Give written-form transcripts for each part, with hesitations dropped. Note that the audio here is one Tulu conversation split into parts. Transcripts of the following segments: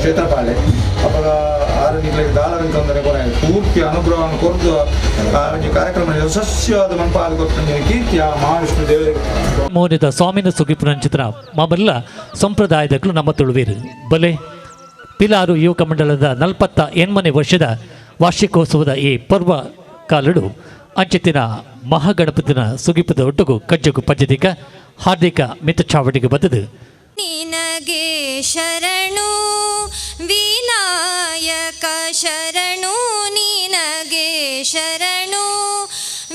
ಕ್ಷೇತ್ರಪಾಲೆ ಅಪಗ ಆರನಿಗ್ಲೆಗ್ ದಾಲವಿನ ತೊಂದರೆ ಕೊರ ಪೂರ್ತಿ ಅನುಗ್ರಹವನ್ನು ಕೊರ್ದು ಆ ಒಂಜಿ ಕಾರ್ಯಕ್ರಮ ಯಶಸ್ವಿಯಾದ ಮನ್ಪಾದ ಕೊರ್ತುಂಜಿನ ಕೀರ್ತಿ ಆ ಮಹಾವಿಷ್ಣು ದೇವರಿಗೆ. ಮೌನದ ಸ್ವಾಮಿನ ಸುಗಿಪುನಂಚಿತ್ರ ಮಾಮಲ್ಲ ಸಂಪ್ರದಾಯದಕ್ಕೂ ನಮ್ಮ ತುಳುವೀರು ಬಲೆ ಪಿಲಾರು ಯುವಕ ಮಂಡಲದ 48ನೇ ವರ್ಷದ ವಾರ್ಷಿಕೋತ್ಸವದ ಈ ಪರ್ವ ಕಾಲಡು ಅಂಚಿತಿನ ಮಹಾಗಣಪತಿನ ಸುಗಿಪದ ಒಟ್ಟುಗು ಕಜ್ಜಗು ಪಂಚದಿಕ ಹಾರ್ದಿಕ ಮಿತ್ರಚಾವಟಿಗೆ ಬದ್ದದು. ನಿನಗೆ ಶರಣು ವಿನಾಯಕ ಶರಣು ನಿನಗೆ ಶರಣು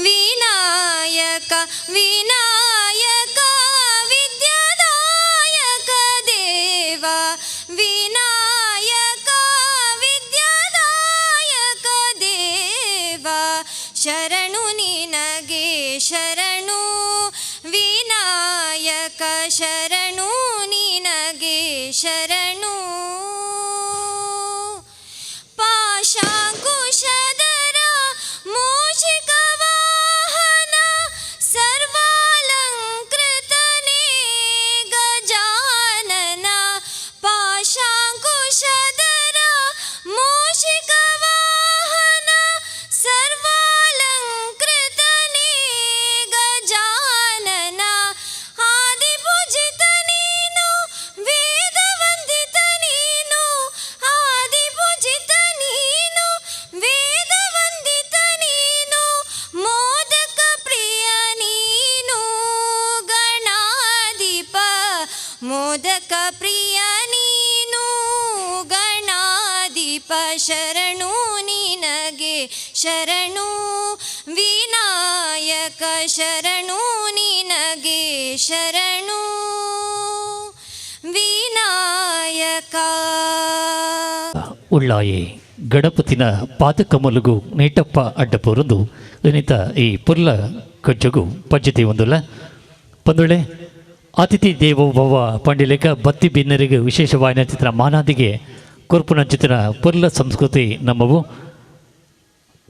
ವಿನಾಯಕ ವಿನಾಯಕ ವಿದ್ಯಾದಾಯಕ ದೇವ ವಿನಾಯಕ ವಿದ್ಯಾದಾಯಕ ದೇವ ಶರಣು ನಿನಗೆ ಶರಣು ವಿನಾಯಕ ಶರಣು ನಿನಗೆ ಶರಣು. ಪಾಶಾಂಕುಶಧರ ಮೂಷಿಕ ವಾಹನ ಸರ್ವಾಲಂಕೃತನೇ ಗಜಾನನ ಪಾಶಾಂಕುಶಧರ ಮೂಷಿಕ ವಾಹನ ಸರ್ವಾಲಂಕೃತನೇ ಗಜಾನನ ಆದಿಪೂಜಿತ ನೀನು ವೇದವಂದಿತ ನೀನು ಆದಿಪೂಜಿತ ನೀನು ವೇದವಂದಿತ ನೀನು ಮೋದಕ ಪ್ರಿಯ ನೀನು ಗಣಾಧಿಪ ಮೋದಕ ಪ್ರಿಯ ನೀನು ಗಣಾಧಿಪ ಶರಣು ನಿನಗೆ ಶರಣು ವಿನಾಯಕ ಶರಣು ನಿನಗೆ ಶರಣು ವಿನಾಯಕ. ಉಳ್ಳಾಯಿ ಗಣಪತಿನ ಪಾದಕಮಲುಗು ನೇಟಪ್ಪ ಅಡ್ಡಪೋರೊಂದು ಇನಿತ ಈ ಪುರ್ಲ ಕಜ್ಜಗು ಪಂಚತಿ ಒಂದುಲ್ಲ ಪಂದುಳೆ ಅತಿಥಿ ದೇವೋಭವ ಪಂಡಿಲೇಖ ಬತ್ತಿ ಬಿನ್ನರಿಗೆ ವಿಶೇಷವಾಯಿನ ಚಿತ್ರ ಮಾನಾದಿಗೆ ಕೊರ್ಪುನ ಚಿತ್ರ ಪುರ್ಲ ಸಂಸ್ಕೃತಿ ನಮ್ಮವು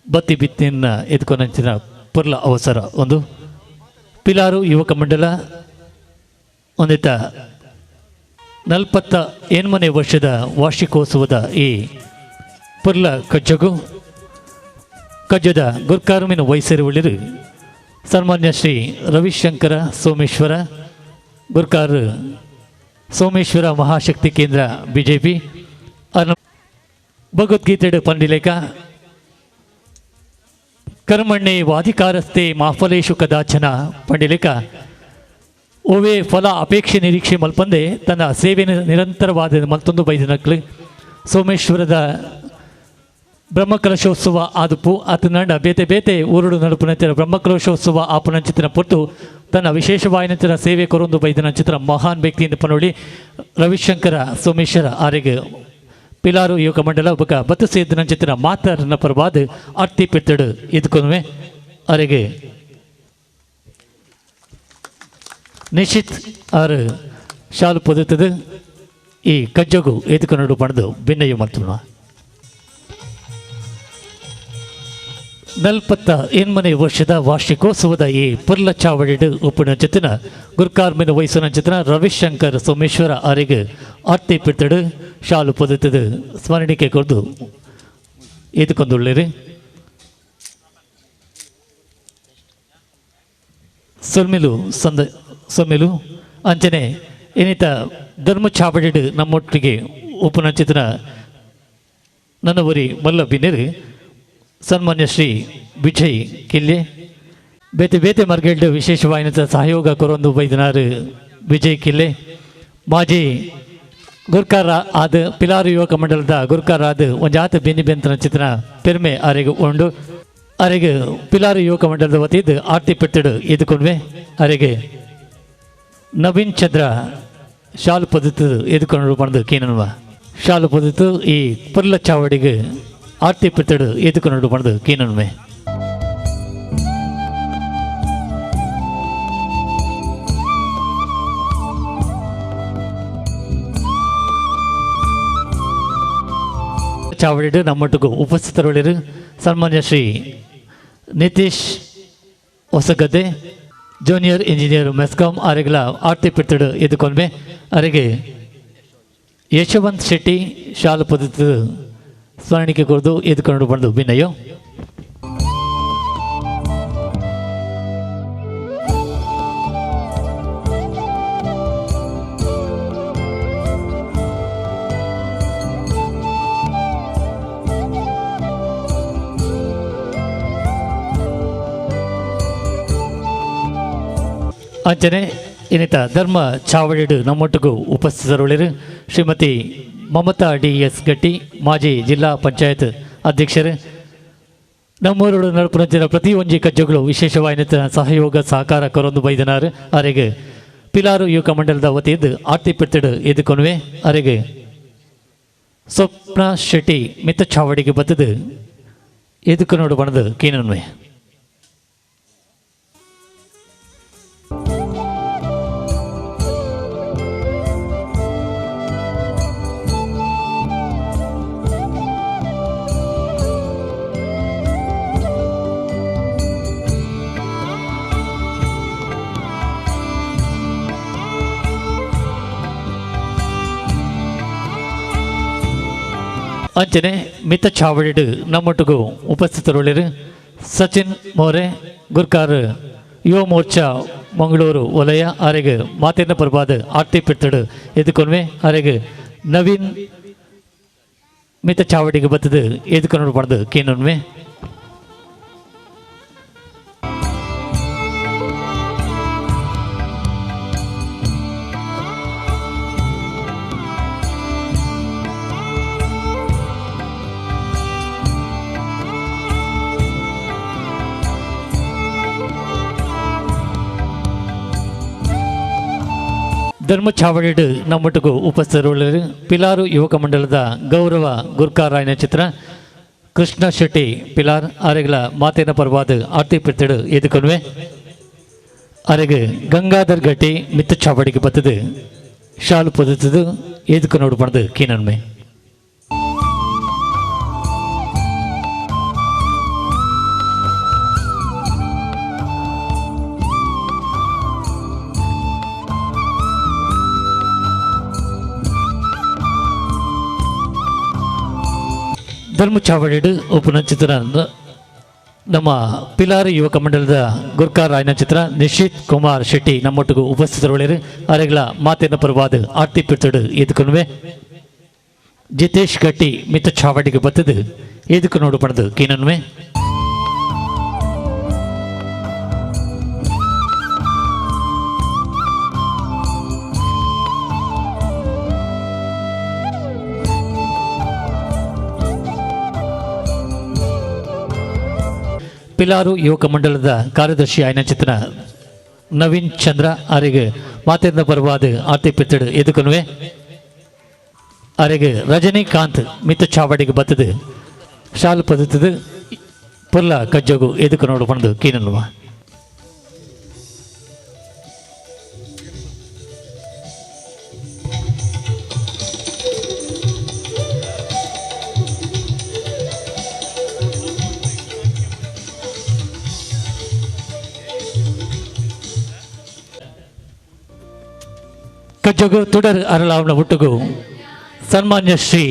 ಬತ್ತಿ ಬಿತ್ತಿನ ಎದ್ಕೊನಂಚಿನ ಪುರ್ಲ ಅವಸರ ಒಂದು ಪಿಲಾರು ಯುವಕ ಮಂಡಲ ಒಂದಿತ 48ನೇ ವರ್ಷದ ವಾರ್ಷಿಕೋತ್ಸವದ ಈ ಪುರ್ಲ ಕಜ್ಜಗು ಕಜ್ಜದ ಗುರ್ಕಾರ್ಮಿನ ವಯಸ್ಸರು ಸನ್ಮಾನ್ಯ ಶ್ರೀ ರವಿಶಂಕರ ಸೋಮೇಶ್ವರ ಗುರ್ಕಾರ್ ಸೋಮೇಶ್ವರ ಮಹಾಶಕ್ತಿ ಕೇಂದ್ರ ಬಿಜೆಪಿ ಭಗವದ್ಗೀತೆ ಪಂಡಿಲೇಖ ಕರ್ಮಣ್ಣೆ ವಾಧಿಕಾರಸ್ಥೆ ಮಾಫಲೇಶು ಕದಾಚನ ಪಂಡಿಲೇಖ ಓವೇ ಫಲ ಅಪೇಕ್ಷೆ ನಿರೀಕ್ಷೆ ಮಲ್ಪಂದೆ ತನ್ನ ಸೇವೆ ನಿರಂತರವಾದ ಮಲ್ತೊಂದು ಬೈದಿನಕ್ಲು ಸೋಮೇಶ್ವರದ ಬ್ರಹ್ಮಕಲಶೋತ್ಸವ ಆದುಪು ಆತನಂಡ ಬೇತೆ ಬೇತೆ ಊರುಡು ನಡುಪುನಂಚಿನ ಬ್ರಹ್ಮಕಲಶೋತ್ಸವ ಆಪುನಂಚಿತನ ಪೊಟ್ಟು ತನ್ನ ವಿಶೇಷವಾಯಿನಂಚಿನ ಸೇವೆ ಕೊರೊಂದು ಬೈದಿನಂಚಿತ್ರ ಮಹಾನ್ ವ್ಯಕ್ತಿಯಿಂದ ಪನೋಳಿ ರವಿಶಂಕರ ಸೋಮೇಶ್ವರ ಆರೆಗೆ ಪಿಲಾರು ಯುವಕ ಮಂಡಲ ಬೊಕ ಬತ್ತು ಸೇದಿನಂಚಿತ್ತಿನ ಮಾತರನ ಪರವಾದ ಅರ್ತಿ ಪಿತ್ತಡು ಇದ್ಕೊನುವೆ ಅರೆಗೆ ನಿಶ್ಚಿತ್ ಆರು ಶಾಲು ಪೊದುತ್ತದೆ ಈ ಕಜ್ಜಗು ಎದುಕೊನಡು ಪಣದು ಭಿನ್ನಯು ಮಲ್ತುನ. 48ನೇ ವರ್ಷದ ವಾರ್ಷಿಕೋತ್ಸವದ ಈ ಪುರ್ಲ ಚಾವಡಿಡು ಉಪ್ಪಿನ ಚಿತ್ತಿನ ಗುರ್ಕಾರ್ಮಿನ ವಯಸ್ಸಿನ ಚಿತ್ರ ರವಿಶಂಕರ್ ಸೋಮೇಶ್ವರ ಅರೆಗೆ ಆರ್ತಿ ಪಿರ್ತಡು ಶಾಲು ಪೊದೆತದು ಸ್ಮರಣಿಕೆ ಕೊರ್ದು ಎದುಕೊಂದುಳ್ಳಿರಿ. ಸೊಲ್ಮಿಲು ಸಂದ ಸೊಮ್ಮಿಲು ಅಂಚನೆ ಏನಿತ ಧರ್ಮ ಚಾವಡಿಡು ನಮ್ಮೊಟ್ಟಿಗೆ ಉಪ್ಪುನ ಚಿತ್ರ ನನ್ನ ಊರಿ ಮಲ್ಲ ಬಿನ್ನಿರು ಸನ್ಮಾನ್ಯ ಶ್ರೀ ವಿಜಯ್ ಕಿಲ್ಲೆ ಬೇತೆ ಬೇತೆ ಮರ್ಗೆಲ್ಡು ವಿಶೇಷವಾಯಿನ ಸಹಯೋಗ ಕೊರೊಂದು ಬೈದನಾರು ವಿಜಯ್ ಕಿಲ್ಲೆ ಮಾಜಿ ಗುರ್ಕಾರ ಆದ ಪಿಲಾರು ಯುವಕ ಮಂಡಲದ ಗುರ್ಕಾರ ಆದ ಒಂಜಾತ ಬೆನ್ನಿ ಬೆಂತನ ಚಿತ್ರ ಪೆರ್ಮೆ ಅರೆಗೆ ಉಂಡು. ಅರೆಗೆ ಪಿಲಾರು ಯುವಕ ಮಂಡಲದ ವತಿದ್ದು ಆರ್ತಿ ಪೆಟ್ಟಡು ಎದುಕೊಂಡ್ವೆ. ಅರೆಗೆ ನವೀನ್ ಚಂದ್ರ ಶಾಲು ಪದತ್ತು ಎದುಕೊಂಡು ಪಣದು ಕೀನನ್ವ ಶಾಲು ಪದತ್ತು ಈ ಪುರ್ಲ ಚಾವಡಿಗೆ ಆರ್ತಿ ಪೆಟ್ಟಡು ಎದುಕೊಂಡು ಪಣದು ಕೀನನ್ವೆ. ಚಾವಡಿಡು ನಮ್ಮೊಟ್ಟಿಗೂ ಉಪಸ್ಥಿತರುಳಿರು ಸನ್ಮಾನ್ಯ ಶ್ರೀ ನಿತೀಶ್ ಹೊಸಗದ್ದೆ ಜೂನಿಯರ್ ಇಂಜಿನಿಯರ್ ಮೆಸ್ಕಾಂ ಅರೆಗಳ ಆರ್ತಿ ಪಿರ್ತಡು ಎದುಕೊಂಡ್ಮೆ. ಅರೆಗೆ ಯಶವಂತ್ ಶೆಟ್ಟಿ ಶಾಲು ಪದತ್ತು ಸ್ಮರಣಿಕೆ ಕೊರದು ಎದುಕೊಂಡು ಬಂದು ಬಿನ್ನಯ್ಯೋ. ಅಂಚನೆ ಇನ್ನಿತ ಧರ್ಮ ಚಾವಡಿಡು ನಮ್ಮೊಟ್ಟಿಗೂ ಉಪಸ್ಥಿತರುಳಿರು ಶ್ರೀಮತಿ ಮಮತಾ ಡಿ ಎಸ್ ಗಟ್ಟಿ ಮಾಜಿ ಜಿಲ್ಲಾ ಪಂಚಾಯತ್ ಅಧ್ಯಕ್ಷರು. ನಮ್ಮೂರುಡು ನಡಪುನಂಚಿನ ಪ್ರತಿ ಒಂಜಿ ಕಜ್ಜುಗಳು ವಿಶೇಷವಾಯಿನ ಸಹಯೋಗ ಸಹಕಾರ ಕೊರೊಂದು ಬೈದನಾರು. ಅರೆಗೆ ಪಿಲಾರು ಯುವಕ ಮಂಡಲದ ವತಿಯಿಂದ ಆರ್ತಿ ಪಿರ್ತಿಡು ಎದುಕೊನುವೆ. ಅರೆಗೆ ಸ್ವಪ್ನ ಶೆಟ್ಟಿ ಮಿತ್ತ ಚಾವಡಿಗೆ ಬತ್ತದು ಎದುಕೊನೋಡು ಬಣದು ಕೀನನ್ವೆ. ಅಂಚನೆ ಮಿತ್ತ ಚಾವಡಿಡು ನಮ್ಮೊಟ್ಟಿಗೂ ಉಪಸ್ಥಿತರುಳಿರು ಸಚಿನ್ ಮೋರೆ ಗುರ್ಕಾರ್ ಯುವ ಮೋರ್ಚಾ ಮಂಗಳೂರು ವಲಯ ಅರೆಗೆ ಮಾತಿನ ಪರ್ವಾದ ಆರ್ತಿ ಪಿರ್ತಡು ಎದುಕೊನ್ವೆ. ಅರೆಗೆ ನವೀನ್ ಮಿತ್ತ ಚಾವಡಿಗೆ ಬತ್ತದು ಎದುಕೊಂಡು ಪಡೆದು ಕೀನನ್ವೆ. ಧರ್ಮ ಚಾವಡಿಡು ನಮ್ಮೊಟ್ಟಿಗೂ ಉಪಸ್ಥಿತರುಳ್ಳರು ಪಿಲಾರು ಯುವಕ ಮಂಡಲದ ಗೌರವ ಗುರ್ಕಾರಾಯನ ಚಿತ್ರ ಕೃಷ್ಣ ಶೆಟ್ಟಿ ಪಿಲಾರ್ ಅರೆಗಳ ಮಾತಿನ ಪರವಾದ ಆರ್ತಿ ಪಿರ್ತಡು ಎದುಕೊನ್ವೆ. ಅರೆಗೆ ಗಂಗಾಧರ್ ಗಟ್ಟಿ ಮಿತ್ತ ಚಾವಡಿಗೆ ಬತ್ತದು ಶಾಲು ಪೊದತದು ಎದುಕೊನೋಡು ಪಣದು ಕೀನನ್ಮೆ. ಧರ್ಮ ಚಾವಡಿಡು ಉಪನ ಚಿತ್ರ ನಮ್ಮ ಪಿಲಾರಿ ಯುವಕ ಮಂಡಲದ ಗುರ್ಕಾರಾಯನ ಚಿತ್ರ ನಿಶಿತ್ ಕುಮಾರ್ ಶೆಟ್ಟಿ ನಮ್ಮೊಟ್ಟಿಗೂ ಉಪಸ್ಥಿತರುಳಿರು. ಅರೆಗಳ ಮಾತಿನ ಪರವಾದ ಆರ್ತಿ ಪಿರ್ತಡು ಎದುಕೊನುವೆ. ಜಿತೇಶ್ ಗಟ್ಟಿ ಮಿತ್ತ ಚಾವಡಿಗೆ ಬತ್ತದು ಎದುಕೊನೋಡು ಪಣದು ಕೀನನ್ವೆ. ಪಿಲಾರು ಯುವಕ ಮಂಡಲದ ಕಾರ್ಯದರ್ಶಿ ಆಯ್ನ ಚಿತ್ರ ನವೀನ್ ಚಂದ್ರ ಅರೆಗೆ ಮಾತಿನ ಪರವಾದ ಆರ್ತಿ ಪಿರ್ತಡು ಎದುಕೊನುವೆ. ಅರೆಗೆ ರಜನಿಕಾಂತ್ ಮಿತ್ತ ಚಾವಡಿಗೆ ಬತ್ತದು ಶಾಲು ಪದತದು ಪುರ್ಲ ಕಜ್ಜಗು ಎದುಕೊನೋಡು ಪಣದು ಕೀನನ್ನುವ. ಕಜ್ಜಗು ತುಡರ್ ಅರಳಾವಣ ಒಟ್ಟುಗು ಸನ್ಮಾನ್ಯ ಶ್ರೀ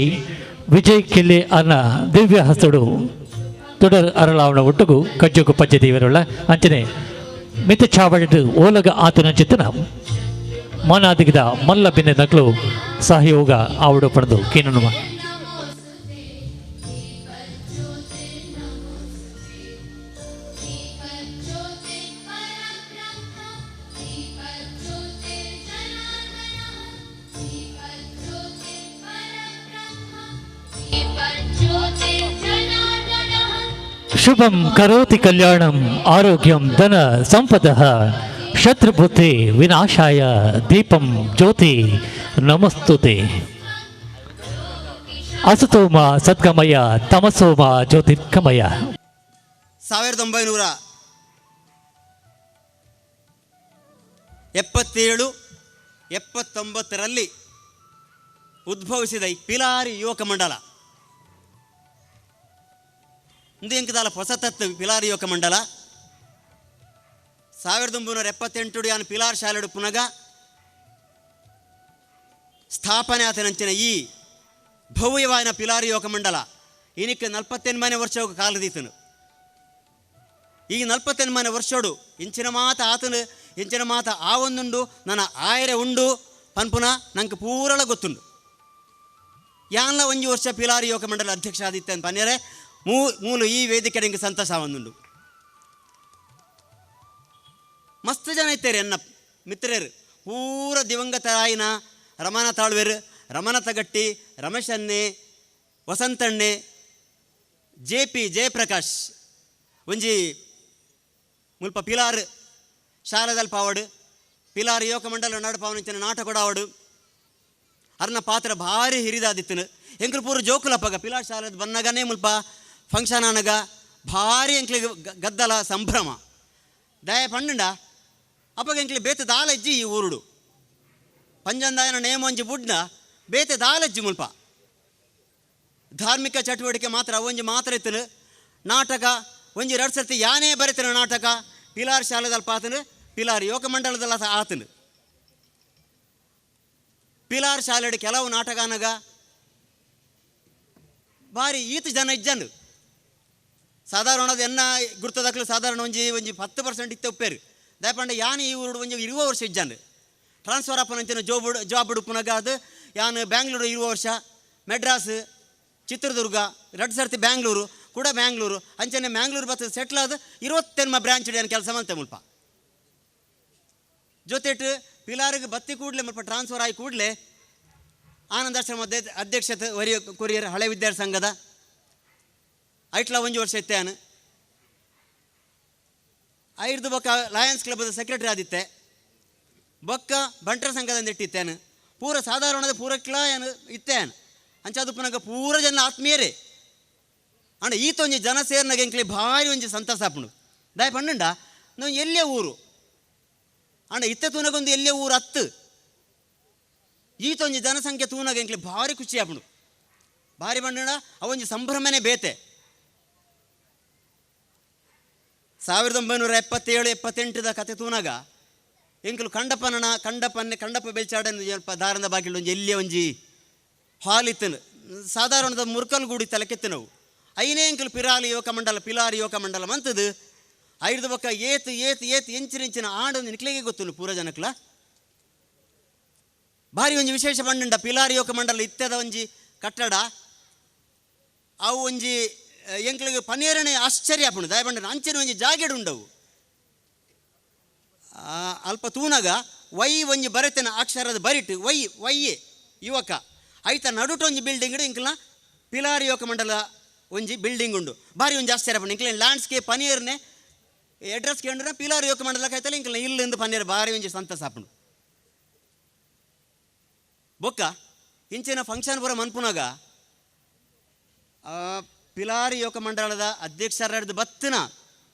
ವಿಜಯ್ ಕಿಲ್ಲೆ ಅನ್ನ ದಿವ್ಯ ಹಸ್ತುಡು ತುಡರ್ ಅರಳಾವಣ ಒಟ್ಟುಗು ಕಜ್ಜಗು ಪಜ್ಜೆ ದೇವರುಳ್ಳ ಅಂಚನೆ ಮಿತ ಚಾವಡಿಡು ಓಲಗ ಆತನ ಚಿತ್ತನ ಮಾನಾದಿಗದ ಮಲ್ಲ ಬಿನ್ನೆ ನಕ್ಲು ಸಹಯೋಗ ಆವಡು ಪಡೆದು ಕೀನನುಮ. ಶುಭಂ ಕರೋತಿ ಕಲ್ಯಾಣಂ ಆರೋಗ್ಯಂ ಧನ ಸಂಪದಃ ಶತ್ರುಬುದ್ಧಿ ವಿನಾಶಾಯ ದೀಪಂ ಜ್ಯೋತಿ ನಮಸ್ತುತೆ. ಅಸತೋಮ ಸದ್ಗಮಯ ತಮಸೋಮ ಜ್ಯೋತಿರ್ಗಮಯ. 1977 79ರಲ್ಲಿ ಉದ್ಭವಿಸಿದ ಈ ಪಿಲಾರಿ ಯುವಕ ಮಂಡಲ ಇಂದು ಹೊಸ ತತ್ವ ಪಿಲಾರಿ ಯುವಕ ಮಂಡಲ 1978 ಯಾನ್ ಪಿಲಾರ್ ಶಾಲೆಡು ಪುನಗ ಸ್ಥಾಪನೆ ಆತನಂಚಿನ ಈ ಭವ್ಯವಾದ ಪಿಲಾರಿ ಯುವಕ ಮಂಡಲ ಇನಿಕ್ಕೆ 48 ವರ್ಷ ಕಾಲದೀತನು. ಈ 48 ವರ್ಷೋಡು ಇಂಚಿನ ಮಾತ ಆತನು ಇಂಚಿನ ಮಾತ ಆ ಒಂದುಂಡು ನನ್ನ ಆಯರೆ ಉಂಡು ಪನ್ಪುನ ನಂಗೆ ಪೂರಳ ಗೊತ್ತುಂಡು. ಯಾನ್ಲ ಒಂಜಿ ವರ್ಷ ಪಿಲಾರಿ ಯುವಕ ಮಂಡಲ ಅಧ್ಯಕ್ಷ ಆದಿತ್ತೆ ಅಂತ ಪನ್ಯರೆ ಮೂಲು ಈ ವೇದಿಕೆ ನಿಂಗೆ ಸಂತಸ ಒಂದುಂಡು. ಮಸ್ತ್ ಜನ ಇತ್ತೇರಿ ಎನ್ನ ಮಿತ್ರರು ಪೂರ ದಿವಂಗತರಾಯಿನ ರಮಣ ತಾಳ್ವೇರು, ರಮಣ ತಗಟ್ಟಿ, ರಮೇಶನ್ನೆ, ವಸಂತಣ್ಣೆ, ಜೆ ಪಿ ಜಯಪ್ರಕಾಶ್ ಒಂಜಿ ಮುಲ್ಪ ಪಿಲಾರ್ ಶಾರದಲ್ ಪಾವಡು ಪಿಲಾರ್ ಯುವಕ ಮಂಡಲ ನಡಪಾವನಿಂಚಿನ ನಾಟಕ ಆವಡು ಅರ್ನ ಪಾತ್ರ ಭಾರಿ ಹಿರಿದಾದಿತ್ತನು. ಎಂಕ್ಲು ಪೂರ ಜೋಕುಲಪ್ಪಗ ಪಿಲಾರ್ ಶಾಲೆದ ಬನ್ನಗನೇ ಮುಲ್ಪ ಫಂಕ್ಷನ್ ಆನಗ ಭಾರಿ ಎಂಕ್ಲಿಗೆ ಗದ್ದಲ ಸಂಭ್ರಮ ದಯ ಪಂಡುಂಡ ಅಪ್ಪಗ ಎಂಕ್ಲಿ ಬೇತೆ ದಾಲಜ್ಜಿ ಈ ಊರುಡು ಪಂಜಂದಾಯನ ನೇಮೊಂಜಿ ಬುಡ್ನ ಬೇತೆ ದಾಲಜ್ಜಿ ಮುಲ್ಪ ಧಾರ್ಮಿಕ ಚಟುವಟಿಕೆ ಮಾತ್ರ ಒಂಜಿ ಮಾತ್ರ ಇತ್ತನು. ನಾಟಕ ಒಂಜಿ ಎರಡು ಸರ್ತಿ ಯಾನೇ ಬರೆತನು ನಾಟಕ ಪಿಲಾರ್ ಶಾಲೆದಲ್ಪ ಆತನು ಪಿಲಾರ್ ಯುವಕ ಮಂಡಲದಲ್ಲ ಆತನು. ಪಿಲಾರ್ ಶಾಲೆಡು ಕೆಲವು ನಾಟಕ ಅನಗ ಭಾರಿ ಈತ ಜನ ಇಜ್ಜನು ಸಾಧಾರಣದ ಎನ್ನ ಗುರ್ತದಕ್ಲು ಸಾಧಾರಣ ಒಂಜಿ ಒಂಜಿ 10% ಇತ್ತೆ ಒಪ್ಪೇರು ದಯಪಂಡ ಯಾನ್ ಈ ಊರುಡು ಒಂಜಿ 20 ವರ್ಷ ಇಜ್ಜನು ಟ್ರಾನ್ಸ್ಫರ್ ಅಪ್ಪನಂಚಿನ ಜಾಬ್ ಉಡುಪುನಗ ಅದು ಯಾನ್ ಬ್ಯಾಂಗ್ಳೂರು 20 ವರ್ಷ, ಮೆಡ್ರಾಸ್, ಚಿತ್ರದುರ್ಗ, ಎರಡು ಸರ್ತಿ ಬ್ಯಾಂಗ್ಳೂರು ಕೂಡ ಬ್ಯಾಂಗ್ಳೂರು ಅಂಚನೆ ಮ್ಯಾಂಗ್ಳೂರು ಬರ್ತದೆ ಸೆಟ್ಲ್ ಆದ 28 ಬ್ರಾಂಚ್ ಏನು ಕೆಲಸ ಮಾಡ್ತೆ ಮುಲ್ಪ ಜೊತೆಟು ಪಿಲಾರಿಗೆ ಬತ್ತಿ ಕೂಡಲೇ ಮುಲ್ಪ ಟ್ರಾನ್ಸ್ಫರ್ ಆಗಿ ಕೂಡಲೇ ಆನಂದಾಶ್ರಮ ಅಧ್ಯಕ್ಷತೆ ವರಿಯ ಕೊರಿಯರ್ ಹಳೆ ವಿದ್ಯಾರ್ಥಿ ಸಂಘದ ಐಟ್ಲ ಒಂಜಿ ವರ್ಷ ಇತ್ತೆ ಐದು ಬೊಕ್ಕ ಲಯನ್ಸ್ ಕ್ಲಬ್ದ ಸೆಕ್ರೆಟರಿ ಆದಿತ್ತೆ ಬೊಕ್ಕ ಬಂಟರ ಸಂಘದಿಂದ ಇಟ್ಟಿತ್ತೇನು ಪೂರ ಸಾಧಾರಣದ ಪೂರಕ್ಲ ಏನು ಇತ್ತೇನು ಅಂಚಾದು ಪುನಗ ಪೂರ ಜನ ಆತ್ಮೀಯರೇ ಅಂಡ ಈತೊಂಜಿ ಜನ ಸೇರ್ನಾಗ ಎಂಕ್ಲಿ ಭಾರಿ ಒಂಜಿ ಸಂತಸ ಆಪುಂಡು ದಾಯ ಪಂಡುಂಡ ನಾವು ಎಲ್ಲೇ ಊರು ಅಂಡ ಇತ್ತೆ ತೂನಗೊಂದು ಎಲ್ಲೇ ಊರು ಅತ್ತು ಈತೊಂಜಿ ಜನಸಂಖ್ಯೆ ತೂನಾಗ ಎಂಕ್ಲಿ ಭಾರಿ ಖುಷಿ ಆಪುಂಡು ಭಾರಿ ಬಂಡುಂಡ ಅವೊಂಜಿ ಸಂಭ್ರಮನೇ ಬೇತೆ. 1977 78 ಕತೆ ತೂನಾಗ ಎಂಕಲು ಕಂಡಪನ ಕಂಡಪನ್ನೆ ಕಂಡಪ ಬೆಲ್ಚಾಡನ್ನು ಸ್ವಲ್ಪ ದಾರದ ಬಾಗಿಲು ಒಂಜಿ ಎಲ್ಲಿಯ ಒಂಜಿ ಹಾಲ್ ಇತ್ತನು ಸಾಧಾರಣದ ಮುರ್ಕಲ್ ಗೂಡಿ ತಲಕೆತ್ತು ನಾವು ಐನೇ ಎಂಕಲು ಪಿರಾಲಿ ಯುವಕ ಮಂಡಲ ಪಿಲಾರಿ ಯುವಕ ಮಂಡಲ ಮಂತದು ಐದು ಬೊಕ್ಕ ಏತು ಏತು ಏತು ಎಂಚಿನ ಆಡೊಂದು ನಿಕ್ಲಿಗೆ ಗೊತ್ತುಂಡು ಪೂರ ಜನಕ್ಲ ಭಾರಿ ಒಂಜಿ ವಿಶೇಷ ಪಂಡುಂಡ ಪಿಲಾರಿ ಯುವಕ ಮಂಡಲ ಇತ್ತದ ಒಂಜಿ ಕಟ್ಟಡ ಅವು ಒಂಜಿ ಎಂಕ್ಲಿಗೆ ಪನೇರನೆ ಆಶ್ಚರ್ಯ ಆಪುಂಡು ದಯಪಂಡ ಅಂಚಿನ ಒಂಜಿ ಜಾಗೆಡ್ ಉಂಡವು ಅಲ್ಪ ತೂನಗ ವೈ ಒಂಜಿ ಬರೆತನ ಅಕ್ಷರದ ಬರಿಟ್ ವೈ ವೈಯೆ ಯುವಕ ಐತ ನಡುಟ ಒಂಜಿ ಬಿಲ್ಡಿಂಗ್ ಇಂಕ್ಲ ಪಿಲಾರಿ ಯುವಕ ಮಂಡಲ ಒಂಜಿ ಬಿಲ್ಡಿಂಗ್ ಉಂಡು ಭಾರಿ ಒಂಜಿ ಆಶ್ಚರ್ಯ ಆಪುಂಡು ಇಂಕ್ಲ ಲ್ಯಾಂಡ್ಸ್ಕೇಪ್ ಪನೀರ್ನೆ ಅಡ್ರೆಸ್ ಕೇಂದ್ರ ಪಿಲಾರಿ ಯುವಕ ಮಂಡಲ ಕಾಯ್ತಲ್ಲ ಇಂಕ್ಲ ಇಲ್ಲಿಂದ ಪನೀರ್ ಭಾರಿ ಒಂಜಿ ಸಂತಸ ಆಪುಂಡು. ಬೊಕ್ಕ ಇಂಚಿನ ಫಂಕ್ಷನ್ ಪೂರ ಮನ್ಪುನಾಗ ಪಿಲಾರಿ ಯುವಕ ಮಂಡಲದ ಅಧ್ಯಕ್ಷರ ಬತ್ತಿನ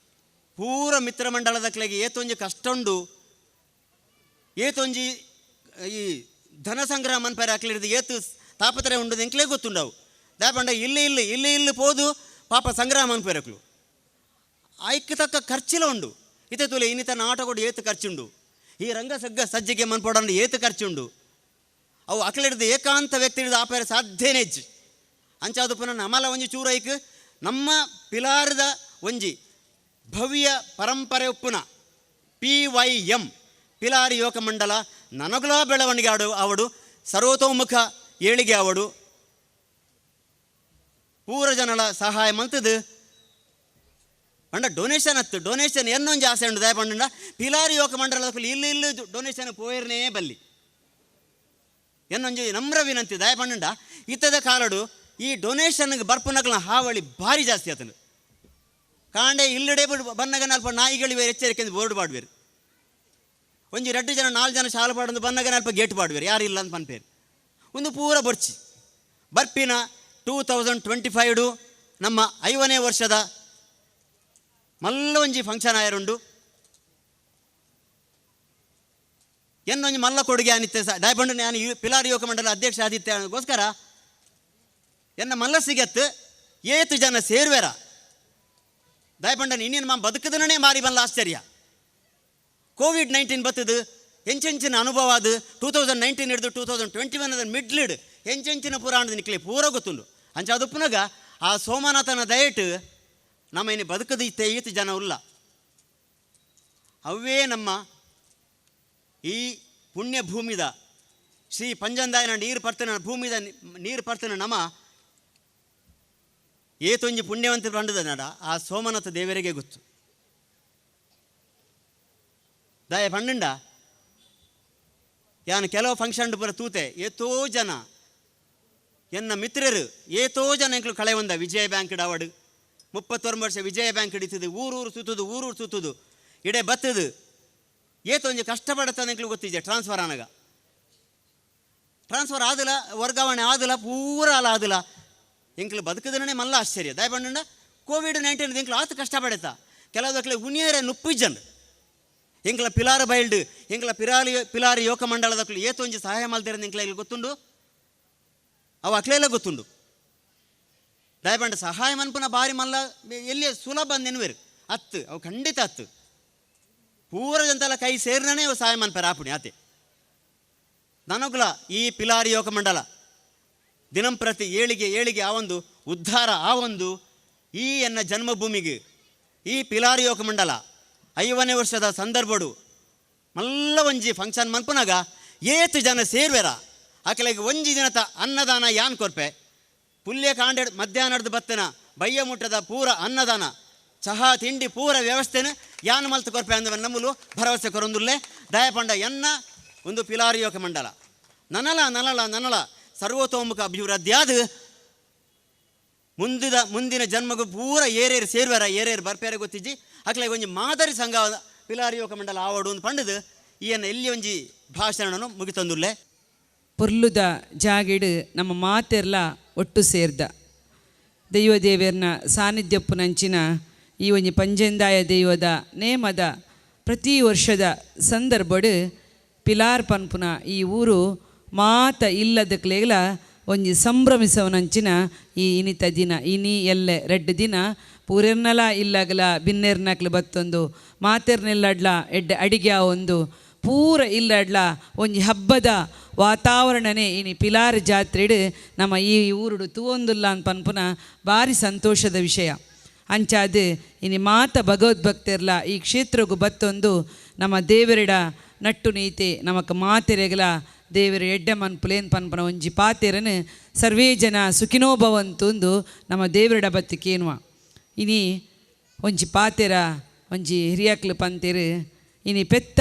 ಪೂರ ಮಿತ್ರ ಮಂಡಲದ ಕ್ಲೆಗೆ ಏತೊಂಜಿ ಕಷ್ಟ ಉಂಡು ಏತೊಂಜಿ ಈ ಧನ ಸಂಗ್ರಹ ಮನ್ಪೇರೆ ಹಾಕ್ಲಿಡ್ದು ಏತು ತಾಪತ್ರೆ ಉಂಡು ಎಂಕ್ಲೇ ಗೊತ್ತುಂಡವು ದಾಪಂಡ ಇಲ್ಲಿ ಇಲ್ಲಿ ಇಲ್ಲಿ ಇಲ್ಲಿ ಪೋದು ಪಾಪ ಸಂಗ್ರಹ ಮನ್ಪೇರಕ್ಲು ಐಕ್ ತಕ್ಕ ಖರ್ಚಿಲ ಉಂಡು ಇತ್ತೆ ತುಲೆ ಇನ್ನಿತ ನಾಟಕೊಡು ಏತು ಖರ್ಚುಂಡು ಈ ರಂಗ ಸಗ್ಗ ಸಜ್ಜಿಗೆ ಮನ್ಪೋಡಂಡು ಏತು ಖರ್ಚುಂಡು ಅವು ಅಕಲಿಡ್ದು ಏಕಾಂತ ವ್ಯಕ್ತಿ ಹಿಡಿದು ಆಪೇರ ಸಾಧ್ಯನೇ ಇಜ್ಜಿ. ಅಂಚಾದು ಪುನಃ ನಮಲ ಒಂಜಿ ಚೂರೈಕ್ ನಮ್ಮ ಪಿಲಾರದ ಒಂಜಿ ಭವ್ಯ ಪರಂಪರೆ ಉಪ್ಪುನ PYM Pilari ಯುವಕ ಮಂಡಲ ನನಗುಲ ಬೆಳವಣಿಗೆ ಆಡು ಅವಡು ಸರ್ವತೋಮುಖ ಏಳಿಗೆ ಅವಡು ಪೂರ ಜನಳ ಸಹಾಯ ಮಂತದು ಪಂಡ ಡೊನೇಷನ್ ಹತ್ತು ಡೊನೇಷನ್ ಎನ್ನೊಂಜಿ ಆಸೆ ಉಂಡು ದಯ ಪಂಡ ಪಿಲಾರಿ ಯುವಕ ಮಂಡಲದ ಇಲ್ಲಿ ಇಲ್ಲಿ ಡೊನೇಷನ್ ಪೋಯರ್ನೇ ಬಲ್ಲಿ ಎನ್ನೊಂಜಿ ನಮ್ರ ವಿನಂತಿ ದಯ ಪಂಡ ಇತ್ತದ ಕಾಲಡು ಈ ಡೊನೇಷನ್ಗೆ ಬರ್ಪುನಕ್ಲ ಹಾವಳಿ ಭಾರಿ ಜಾಸ್ತಿ ಆತನು ಕಾಂಡೆ ಇಲ್ಲಡೆ ಬನ್ನಗ ನಲ್ಪ ನಾಯಿಗಳು ಬೇರೆ ಎಚ್ಚರಿಕೆ ಬೋರ್ಡ್ ಬಾಡ್ವೇರು ಒಂಜಿ 2 ಜನ 4 ಜನ ಶಾಲೆ ಪಾಡೊಂದು ಬನ್ನಗ ನಲ್ಪ ಗೇಟ್ ಬಾಡ್ವೇರು ಯಾರು ಇಲ್ಲ ಅಂತ ಪನ್ಪೇರು ಒಂದು ಪೂರ ಬೊರ್ಚಿ ಬರ್ಪಿನ 2025 ನಮ್ಮ 5ನೇ ವರ್ಷದ ಮಲ್ಲ ಒಂಜಿ ಫಂಕ್ಷನ್ ಆಯರುಂಡು ಎನ್ನೊಂಜಿ ಮಲ್ಲ ಕೊಡುಗೆ ಅನಿತ್ತೆ ದಾಯಪಂಡು ನಾನು ಪಿಲಾರಿ ಯುವಕ ಮಂಡಲ ಅಧ್ಯಕ್ಷ ಆದಿತ್ಯಗೋಸ್ಕರ ಎನ್ನ ಮಲ್ಲ ಸಿಗತ್ತು ಏತು ಜನ ಸೇರುವೆರ ದಯಪಂಡನ ಇನ್ನೇನು ಮಾ ಬದುಕದನೇ ಮಾರಿ ಬಲ್ಲ ಆಶ್ಚರ್ಯ. ಕೋವಿಡ್-19 ಬತ್ತದು ಹೆಂಚೆಂಚಿನ ಅನುಭವ ಅದು 2019 ಹಿಡಿದು 2021 ಮಿಡ್ಲಿಡ್ ಹೆಂಚೆಂಚಿನ ಪುರಾಣದ ನಿಕ್ಲೆ ಪೂರ ಗೊತ್ತುಂಡು ಅಂಚ ಅದು ಪುನಗ ಆ ಸೋಮನಾಥನ ದಯಟ್ ನಮ್ಮ ಇನ್ನು ಬದುಕದ ಇತ್ತೆ ಈತು ಜನ ಉಲ್ಲ ಅವೇ ನಮ್ಮ ಈ ಪುಣ್ಯ ಭೂಮಿದ ಶ್ರೀ ಪಂಜಂದಾಯನ ನೀರು ಪರ್ತನ ಭೂಮಿದ ನೀರು ಪರ್ತನ ನಮ ಏತೊಂಜಿ ಪುಣ್ಯವಂತ ಬಂಡದ ನಡ ಆ ಸೋಮನಾಥ ದೇವರಿಗೆ ಗೊತ್ತು ದಯ ಪಂಡುಂಡ ಯಾನು ಕೆಲವು ಫಂಕ್ಷನ್ ಪೂರ ತೂತೆ ಏತೋ ಜನ ಎನ್ನ ಮಿತ್ರರು ಏತೋ ಜನ ಎಂಕ್ಲು ಕಳೆ ಒಂದ ವಿಜಯ ಬ್ಯಾಂಕ್ ಡಾವಡು 31 ವರ್ಷ ವಿಜಯ ಬ್ಯಾಂಕ್ ಹಿಡಿತದು ಊರೂರು ಸುತ್ತುದು ಊರೂರು ಸುತ್ತುದು ಇಡೆ ಬತ್ತದು ಏತೊಂಜಿ ಕಷ್ಟಪಡತ್ತಾನೆ ಎಂಕ್ಲು ಗೊತ್ತಿದೆ ಟ್ರಾನ್ಸ್ಫರ್ ಆನಗ ಟ್ರಾನ್ಸ್ಫರ್ ಆದಿಲ್ಲ ವರ್ಗಾವಣೆ ಆದಿಲ್ಲ ಪೂರ ಅಲ್ಲ ಆದಿಲ್ಲ ಎಂಕ್ಲು ಬದುಕದನೇ ಮಲ್ಲ ಆಶ್ಚರ್ಯ ದಯಪಂಡ ಕೋವಿಡ್-19 ಎಂಕ್ಲು ಆತು ಕಷ್ಟಪಡತ್ತ ಕೆಲವು ಉನಿಯರೆ ನುಪ್ಪಿಜ್ಜಂಡು ಎಂಕ್ಲ ಪಿಲಾರ ಬೈಲ್ಡ್ ಎಂಕ್ಲ ಪಿಲಾರಿ ಯುವಕ ಮಂಡಲದಕ್ಲು ಏತೊಂಜಿ ಸಹಾಯ ಮಲ್ದಿರ ಎಂಕ್ಲ ಇಲ್ಲಿ ಗೊತ್ತುಂಡು ಅವು ಅಕ್ಲೆಲ್ಲ ಗೊತ್ತುಂಡು ದಯಪಂಡ ಸಹಾಯ ಮನ್ಪುನ ಬಾರಿ ಮಲ್ಲ ಎಲ್ಲಿ ಸುಲಭ ನೆನ್ವೇರು ಅತ್ತು ಅವು ಖಂಡಿತ ಅತ್ತು ಪೂರ ಜಂತೆಲ್ಲ ಕೈ ಸೇರಿನೇ ಅವು ಸಹಾಯ ಮನ್ಪೇರು ಆಪುಣಿ ಆತೆ ನನಗುಲ ಈ ಪಿಲಾರಿ ಯುವಕ ಮಂಡಲ ದಿನಂಪ್ರತಿ ಏಳಿಗೆ ಏಳಿಗೆ ಆ ಒಂದು ಉದ್ಧಾರ ಆ ಒಂದು ಈ ಎನ್ನ ಜನ್ಮಭೂಮಿಗೆ ಈ ಪಿಲಾರಿ ಯುವಕ ಮಂಡಲ 5ನೇ ವರ್ಷದ ಸಂದರ್ಭಡು ಮಲ್ಲ ಒಂಜಿ ಫಂಕ್ಷನ್ ಮನ್ಪುನಾಗ ಏತು ಜನ ಸೇರ್ವೇರ ಆಕಲೆಗೆ ಒಂಜಿ ದಿನತ ಅನ್ನದಾನ ಯಾನ್ ಕೊರ್ಪೆ ಪುಲ್ಯ ಕಾಂಡೆ ಮಧ್ಯಾಹ್ನದ ಬತ್ತನ ಬಯ್ಯ ಮುಟ್ಟದ ಪೂರ ಅನ್ನದಾನ ಚಹಾ ತಿಂಡಿ ಪೂರ ವ್ಯವಸ್ಥೆನ ಯಾನ್ ಮಲ್ತು ಕೊರ್ಪೆ ಅಂದ ನಮ್ಮಲು ಭರವಸೆ ಕೊರೊಂದುಲ್ಲೆ ದಯಪಂಡ ಎನ್ನ ಒಂದು ಪಿಲಾರಿ ಯುವಕ ಮಂಡಲ ನನಲ ನನಲ ನನಲ ಸರ್ವತೋಮುಖ ಅಭಿವೃದ್ಧಿಯಾದ ಮುಂದಿನ ಜನ್ಮಗೂ ಪೂರ ಏರೇರು ಸೇರ್ವಾರ ಏರೇರು ಬರ್ಪೇರೆ ಗೊತ್ತಿಜ್ಜಿ ಅಕ್ಲೆ ಒಂಜಿ ಮಾದರಿ ಸಂಘ ಪಿಲಾರಿ ಯುವಕ ಮಂಡಲ ಆವಡು ಒಂದು ಪಂಡದು ಈಯನ್ನ ಎಲ್ಲಿ ಒಂಜಿ ಭಾಷಣನು ಮುಗಿತಂದುಲ್ಲೆ. ಪೊರ್ಲುದ ಜಾಗಿಡು ನಮ್ಮ ಮಾತೆರ್ಲ ಒಟ್ಟು ಸೇರ್ದ ದೈವ ದೇವೇರ್ನ ಸಾನ್ನಿಧ್ಯಪ್ಪುನಂಚಿನ ಈ ಒಂಜಿ ಪಂಜೆಂದಾಯ ದೈವದ ನೇಮದ ಪ್ರತಿ ವರ್ಷದ ಸಂದರ್ಭಡು ಪಿಲಾರ್ ಪನ್ಪುನ ಈ ಊರು ಮಾತ ಇಲ್ಲದಕ್ಲೇಗ್ಲ ಒಂಜಿ ಸಂಭ್ರಮಿಸವನಂಚಿನ ಈ ಇನಿತ ದಿನ ಇನಿ ಎಲ್ಲೆ ರೆಡ್ ದಿನ ಪೂರೆರ್ನಲ ಇಲ್ಲಗಲ ಬಿನ್ನೆರ್ನಕ್ಲು ಬತ್ತೊಂದು ಮಾತೆರ್ನೆಲ್ಲಡ್ಲ ಎಡ್ಡೆ ಅಡಿಗೆ ಒಂದು ಪೂರ ಇಲ್ಲಡ್ಲ ಒಂಜಿ ಹಬ್ಬದ ವಾತಾವರಣನೇ ಇನಿ ಪಿಲಾರ್ ಜಾತ್ರೆಡು ನಮ್ಮ ಈ ಊರುಡು ತೂವೊಂದುಲ್ಲ ಅಂತ ಪನ್ಪುನ ಭಾರಿ ಸಂತೋಷದ ವಿಷಯ. ಅಂಚಾದ ಇನಿ ಮಾತ ಭಗವದ್ಭಕ್ತಿರ್ಲ ಈ ಕ್ಷೇತ್ರಗೂ ಬತ್ತೊಂದು ನಮ್ಮ ದೇವರಿಡ ನಟ್ಟು ನೀತೆ ನಮಕ್ ಮಾತೆರೆಗಲ ದೇವರ ಎಡ್ಡೆ ಮನ್ಪುಲೇನ್ ಪನ್ಪನ ಒಂಜಿ ಪಾತೆರನು ಸರ್ವೇ ಜನ ಸುಖಿನೋ ಭವಂತುಂದು ನಮ್ಮ ದೇವರಿಡ ಬತ್ತಿಕೇನುವ. ಇನಿ ಒಂಜಿ ಪಾತೆರ ಒಂಜಿ ಹಿರಿಯಕ್ಲು ಪಂತೇರು ಇನಿ ಪೆತ್ತ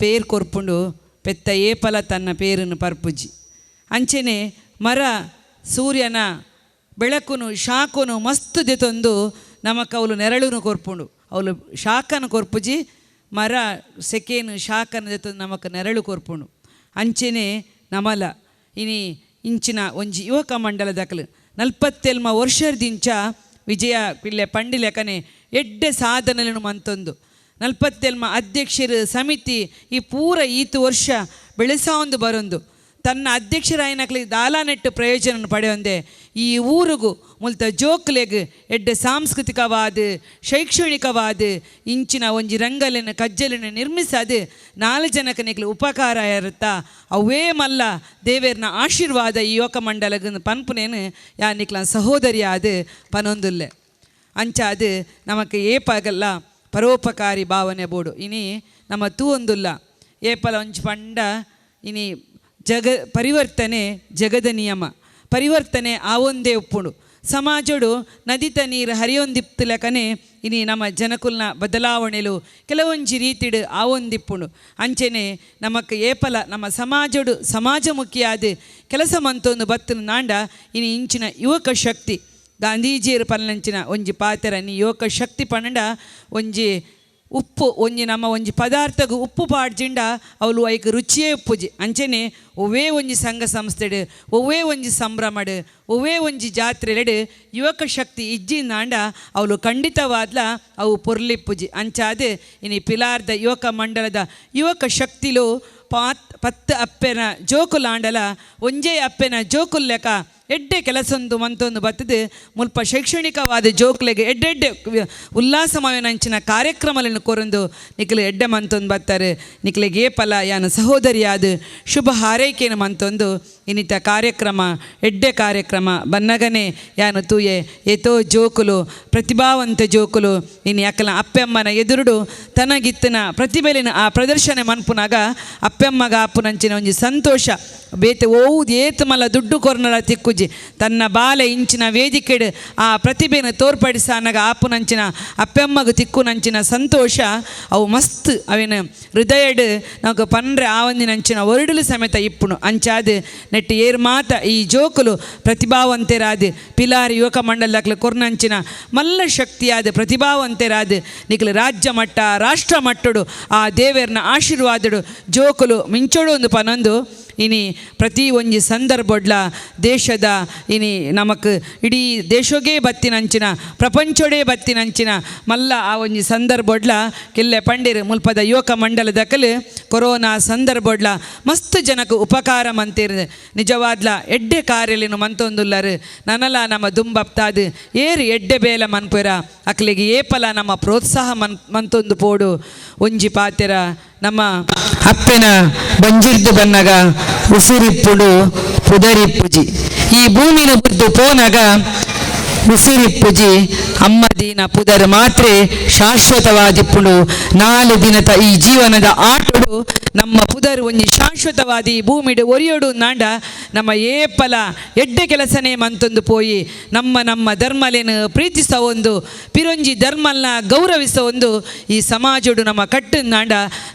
ಪೇರು ಕೊರ್ಪುಂಡು ಪೆತ್ತ ಏಪಲ ತನ್ನ ಪೇರನ್ನು ಪರ್ಪುಜಿ ಅಂಚೆನೆ ಮರ ಸೂರ್ಯನ ಬೆಳಕುನು ಶಾಖನು ಮಸ್ತು ದೆತೊಂದು ನಮಕ್ ಅವಳು ನೆರಳುನು ಕೊರ್ಪುಂಡು ಅವಳು ಶಾಖನು ಕೊರ್ಪುಜಿ ಮರ ಸೆಕೆನು ಶಾಖನು ದೆತೊಂದು ನಮಕ್ ನೆರಳು ಕೊರ್ಪುಂಡು ಅಂಚೆನೆ ನಮಲ ಇನಿ ಇಂಚಿನ ಒಂಜಿ ಯುವಕ ಮಂಡಲದಕಲು 47 ವರ್ಷದಿಂಚ ವಿಜಯ ಪಿಳ್ಳೆ ಪಂಡಿಲೆಕನೆ ಎಡ್ಡೆ ಸಾಧನೆలను ಮಂತೊಂದು 47 ಅಧ್ಯಕ್ಷರು ಸಮಿತಿ ಈ ಪೂರ ಈತು ವರ್ಷ ಬೆಳೆಸಾವೊಂದು ಬರೊಂದು ತನ್ನ ಅಧ್ಯಕ್ಷರಾಯಿನಕ್ಲಿ ದಾಲಾನೆಟ್ಟು ಪ್ರಯೋಜನ ಪಡೆಯೊಂದೆ ಈ ಊರುಗು ಮುಲ್ತ ಜೋಕ್ಲೆಗ್ ಎಡ್ಡೆ ಸಾಂಸ್ಕೃತಿಕವಾದ ಶೈಕ್ಷಣಿಕವಾದ ಇಂಚಿನ ಒಂಜಿ ರಂಗಲಿನ ಕಜ್ಜಲಿನ ನಿರ್ಮಿಸದು ನಾಲ್ ಜನಕ್ಕೆ ನಿಕ್ಲು ಉಪಕಾರ ಇರುತ್ತಾ ಅವೇ ಮಲ್ಲ ದೇವೇರ್ನ ಆಶೀರ್ವಾದ ಈ ಯುವಕ ಮಂಡಲಗ ಪನ್ಪುನೇನು ಯಾ ನಿಕ್ಲ ಸಹೋದರಿಯಾದ ಪನೊಂದುಲ್ಲೆ. ಅಂಚಾದ ನಮಕ್ ಏಪಾಗಲ್ಲ ಪರೋಪಕಾರಿ ಭಾವನೆ ಬೋಡು. ಇನಿ ನಮ್ಮ ತೂವೊಂದುಲ್ಲ ಏಪಲ ಒಂಜಿ ಪಂಡ ಇನಿ ಜಗ ಪರಿವರ್ತನೆ ಜಗದ ನಿಯಮ ಪರಿವರ್ತನೆ ಆವೊಂದೇ ಉಪ್ಪುಂಡು. ಸಮಾಜಡು ನದಿತ ನೀರು ಹರಿಯೊಂದಿಪ್ತುಲಕನೆ ಇನಿ ನಮ್ಮ ಜನಕುಲ್ನ ಬದಲಾವಣೆಲು ಕೆಲವೊಂಜಿ ರೀತಿಡು ಆವೊಂದಿಪ್ಪುಂಡು. ಅಂಚೆನೆ ನಮಕ್ ಏಪಲ ನಮ್ಮ ಸಮಾಜಡು ಸಮಾಜಮುಖಿಯಾದ ಕೆಲಸ ಮಂತೊಂದು ಬತ್ತನ ನಾಂಡ ಇನಿ ಇಂಚಿನ ಯುವಕ ಶಕ್ತಿ ಗಾಂಧೀಜಿಯರು ಪಲ್ಲಂಚಿನ ಒಂಜಿ ಪಾತ್ರ ನೀ ಯುವಕ ಶಕ್ತಿ ಪನ್ನಂಡ ಒಂಜಿ ಉಪ್ಪು ಒಂಜಿ ನಮ್ಮ ಒಂಜಿ ಪದಾರ್ಥకు ಉಪ್ಪು ಪಾಡ್ಜಿಂಡ ಅವಳು ಐಕ್ ರುಚಿಯೇ ಉಪ್ಪುಜಿ. ಅಂಚೆನೆ ಒವ್ವೇ ಒಂಜಿ ಸಂಘ ಸಂಸ್ಥೆಡು ಒವ್ವೇ ಒಂಜಿ ಸಂಭ್ರಮಡು ಒವ್ವೇ ಒಂಜಿ ಜಾತ್ರೆಲೆಡು ಯುವಕ ಶಕ್ತಿ ಇಜ್ಜಿಂದಾಂಡ ಅವಳು ಖಂಡಿತವಾದ್ಲ ಅವು ಪೊರ್ಲಿಪ್ಪುಜಿ. ಅಂಚಾದ ಇನಿ ಪಿಲಾರ್ದ ಯುವಕ ಮಂಡಲದ ಯುವಕ ಶಕ್ತಿಲು ಪತ್ತು ಅಪ್ಪೆನ ಜೋಕುಲಾಂಡಲ ಒಂಜೇ ಅಪ್ಪೆನ ಜೋಕುಲ್ಲೆಕ ಎಡ್ಡೆ ಕೆಲಸೊಂದು ಮಂತೊಂದು ಬತ್ತದು ಮುಲ್ಪ ಶೈಕ್ಷಣಿಕವಾದ ಜೋಕ್ಲೆಗೆ ಎಡ್ಡೆಡ್ಡೆ ಉಲ್ಲಾಸಮಯನಂಚಿನ ಕಾರ್ಯಕ್ರಮಗಳನ್ನು ಕೊರೊಂದು ನಿಕ್ಲೆ ಎಡ್ಡೆ ಮಂತೊಂದು ಬತ್ತಾರೆ. ನಿಕ್ಲೆಗೆ ಏಪಲ ಯಾನ ಸಹೋದರಿಯಾದ ಶುಭ ಹಾರೈಕೆನ ಮಂತೊಂದು ಇನ್ನಿತ ಕಾರ್ಯಕ್ರಮ ಎಡ್ಡೆ ಕಾರ್ಯಕ್ರಮ ಬನ್ನಗನೆ ಯಾನು ತೂಯೆ ಏತೋ ಜೋಕುಲು ಪ್ರತಿಭಾವಂತ ಜೋಕುಲು ಇನ್ನು ಯಾಕಲ ಅಪ್ಪೆಮ್ಮನ ಎದುರುಡು ತನಗಿತ್ತನ ಪ್ರತಿಭೆಲಿನ ಆ ಪ್ರದರ್ಶನ ಮನ್ಪುನಾಗ ಅಪ್ಪೆಮ್ಮಗ ಅಪ್ಪುನಂಚಿನ ಒಂಜಿ ಸಂತೋಷ ಬೇತೆ ಓದು ಏತು ಮಲ್ಲ ದುಡ್ಡು ಕೊರ್ನಲ ತಿಕ್ಕುಜಿ ತನ್ನ ಬಾಲೆ ಇಂಚಿನ ವೇದಿಕೆಡು ಆ ಪ್ರತಿಭೆನ ತೋರ್ಪಡಿಸಾನಗ ಆಪುನಂಚಿನ ಅಪ್ಪೆಮ್ಮಗ ತಿಕ್ಕುನಂಚಿನ ಸಂತೋಷ ಅವು ಮಸ್ತ್ ಅವಿನ ಹೃದಯಡು ನಮಕ್ ಪನ್ರೆ ಆವಂದಿನಂಚಿನ ಒರಡುಲು ಸಮೇತ ಇಪ್ಪುನು. ಅಂಚಾದ ನೆಟ್ಟು ಏರ್ ಮಾತ ಈ ಜೋಕುಲು ಪ್ರತಿಭಾವಂತೆರಾದ ಪಿಲಾರಿ ಯುವಕ ಮಂಡಲದಾಕ್ಲು ಕೊರ್ನಂಚಿನ ಮಲ್ಲ ಶಕ್ತಿಯಾದ ಪ್ರತಿಭಾವಂತೆರಾದ ನಿಕ್ಲು ರಾಜ್ಯ ಮಟ್ಟ ರಾಷ್ಟ್ರ ಮಟ್ಟಡು ಆ ದೇವೇರ್ನ ಆಶೀರ್ವಾದಡು ಜೋಕುಲು ಮಿಂಚೋಡು ಒಂದು ಪನೊಂದು ಇನಿ ಪ್ರತಿ ಒಂಜಿ ಸಂದರ್ಭಡ್ಲ ದೇಶದ ಇನಿ ನಮಕ್ ಇಡೀ ದೇಶೋಗೇ ಬತ್ತಿನಂಚಿನ ಪ್ರಪಂಚೋಡೇ ಬತ್ತಿನಂಚಿನ ಮಲ್ಲ ಆ ಒಂಜಿ ಸಂದರ್ಭಡ್ಲ ಕಿಲ್ಲೆ ಪಂಡಿರ್ ಮುಲ್ಪದ ಯುವಕ ಮಂಡಲದಕಲು ಕೊರೋನಾ ಸಂದರ್ಭಡ್ಲ ಮಸ್ತ್ ಜನಕ್ಕೆ ಉಪಕಾರ ಮಂತಿರ್ ನಿಜವಾದ್ಲ ಎಡ್ಡೆ ಕಾರ್ಯಲಿನು ಮಂತೊಂದುಲ್ಲರು ನನಲ ನಮ್ಮ ದುಂಬಪ್ತಾದು ಏರು ಎಡ್ಡೆ ಬೇಲ ಮನ್ಪುರ ಅಕ್ಲಿಗೆ ಏಪಲ ನಮ್ಮ ಪ್ರೋತ್ಸಾಹ ಮಂತೊಂದು ಪೋಡು. ಒಂಜಿ ಪಾತೆರ ನಮ್ಮ ಅಪ್ಪೆನ ಬಂಜಿರ್ದು ಬನ್ನಗ ಉಸಿರಿಪ್ಪುಡು ಪುದರಿಪ್ಪುಜಿ ಈ ಭೂಮಿನ ಬುದ್ದು ಪೋನಗ ಉಸಿರಿಪ್ಪುಜಿ ಅಮ್ಮ ದೀನ ಪುದರ್ ಮಾತ್ರೆ ಶಾಶ್ವತವಾದಿಪ್ಪುಡು. 4 ದಿನದ ಈ ಜೀವನದ ಆಟಡು ನಮ್ಮ ಪುದರ್ ಒಂಜಿ ಶಾಶ್ವತವಾದಿ ಭೂಮಿಡು ಒರಿಯೋಡು ನಾಂಡ ನಮ್ಮ ಏಪಲ ಎಡ್ಡೆ ಕೆಲಸನೇ ಮಂತೊಂದು ಪೋಯಿ ನಮ್ಮ ನಮ್ಮ ಧರ್ಮಲೇನು ಪ್ರೀತಿಸ ಒಂದು ಪಿರೊಂಜಿ ಧರ್ಮಲ್ನ ಗೌರವಿಸ ಒಂದು ಈ ಸಮಾಜಡು ನಮ್ಮ ಕಟ್ಟು ನಾಂಡ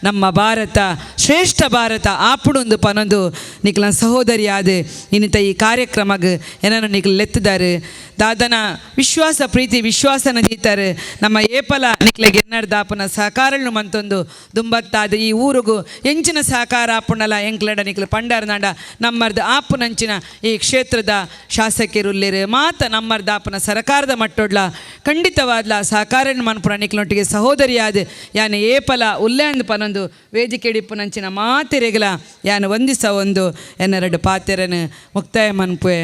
ನಮ್ಮ ಭಾರತ ಶ್ರೇಷ್ಠ ಭಾರತ ಆಪುಡೊಂದು ಪನೊಂದು ನಿಕ್ಲ ಸಹೋದರಿಯಾದ ಇನ್ನಿತ ಈ ಕಾರ್ಯಕ್ರಮಗ್ ಏನನ್ನು ನಿಕ್ಲ ಲೆತ್ತಿದ್ದಾರೆ ದಾದನ ವಿಶ್ವಾಸ ಪ್ರೀತಿ ವಿಶ್ವಾಸನ ದೀತಾರೆ ನಮ್ಮ ಏಪಲ ನಿಕ್ಲೆಗೆ ಎನ್ನಡ್ದಾಪನ ಸಹಕಾರನ್ನು ಮಂತೊಂದು ದುಂಬತ್ತಾದ ಈ ಊರುಗು ಎಂಚಿನ ಸಹಕಾರ ಆಪುಣಲ ಎಂಕ್ಲಡ ನಿಕ್ಲು ಪಂಡಾರನಾಡ ನಮ್ಮರ್ದ ಆಪುನಂಚಿನ ಈ ಕ್ಷೇತ್ರದ ಶಾಸಕರುಲ್ಲೇರು ಮಾತ ನಮ್ಮರ್ದ ಆಪುನ ಸರಕಾರದ ಮಟ್ಟೊಡ್ಲ ಖಂಡಿತವಾದ್ಲ ಸಹಕಾರ ಮನ್ಪುನ ನಿಕ್ಲೊಟ್ಟಿಗೆ ಸಹೋದರಿಯಾದ ಯಾನ ಏಪಲ ಉಲ್ಲೇಂದು ಪನೊಂದು ವೇದಿಕೆ ಡಿಪ್ಪುನಂಚಿನ ಮಾತೆರೆಗಲ ಯಾನ ವಂದಿಸ ಒಂದು ಎನ್ನೆರಡು ಪಾತೆರನು ಮುಕ್ತಾಯ ಮನ್ಪುವೆ.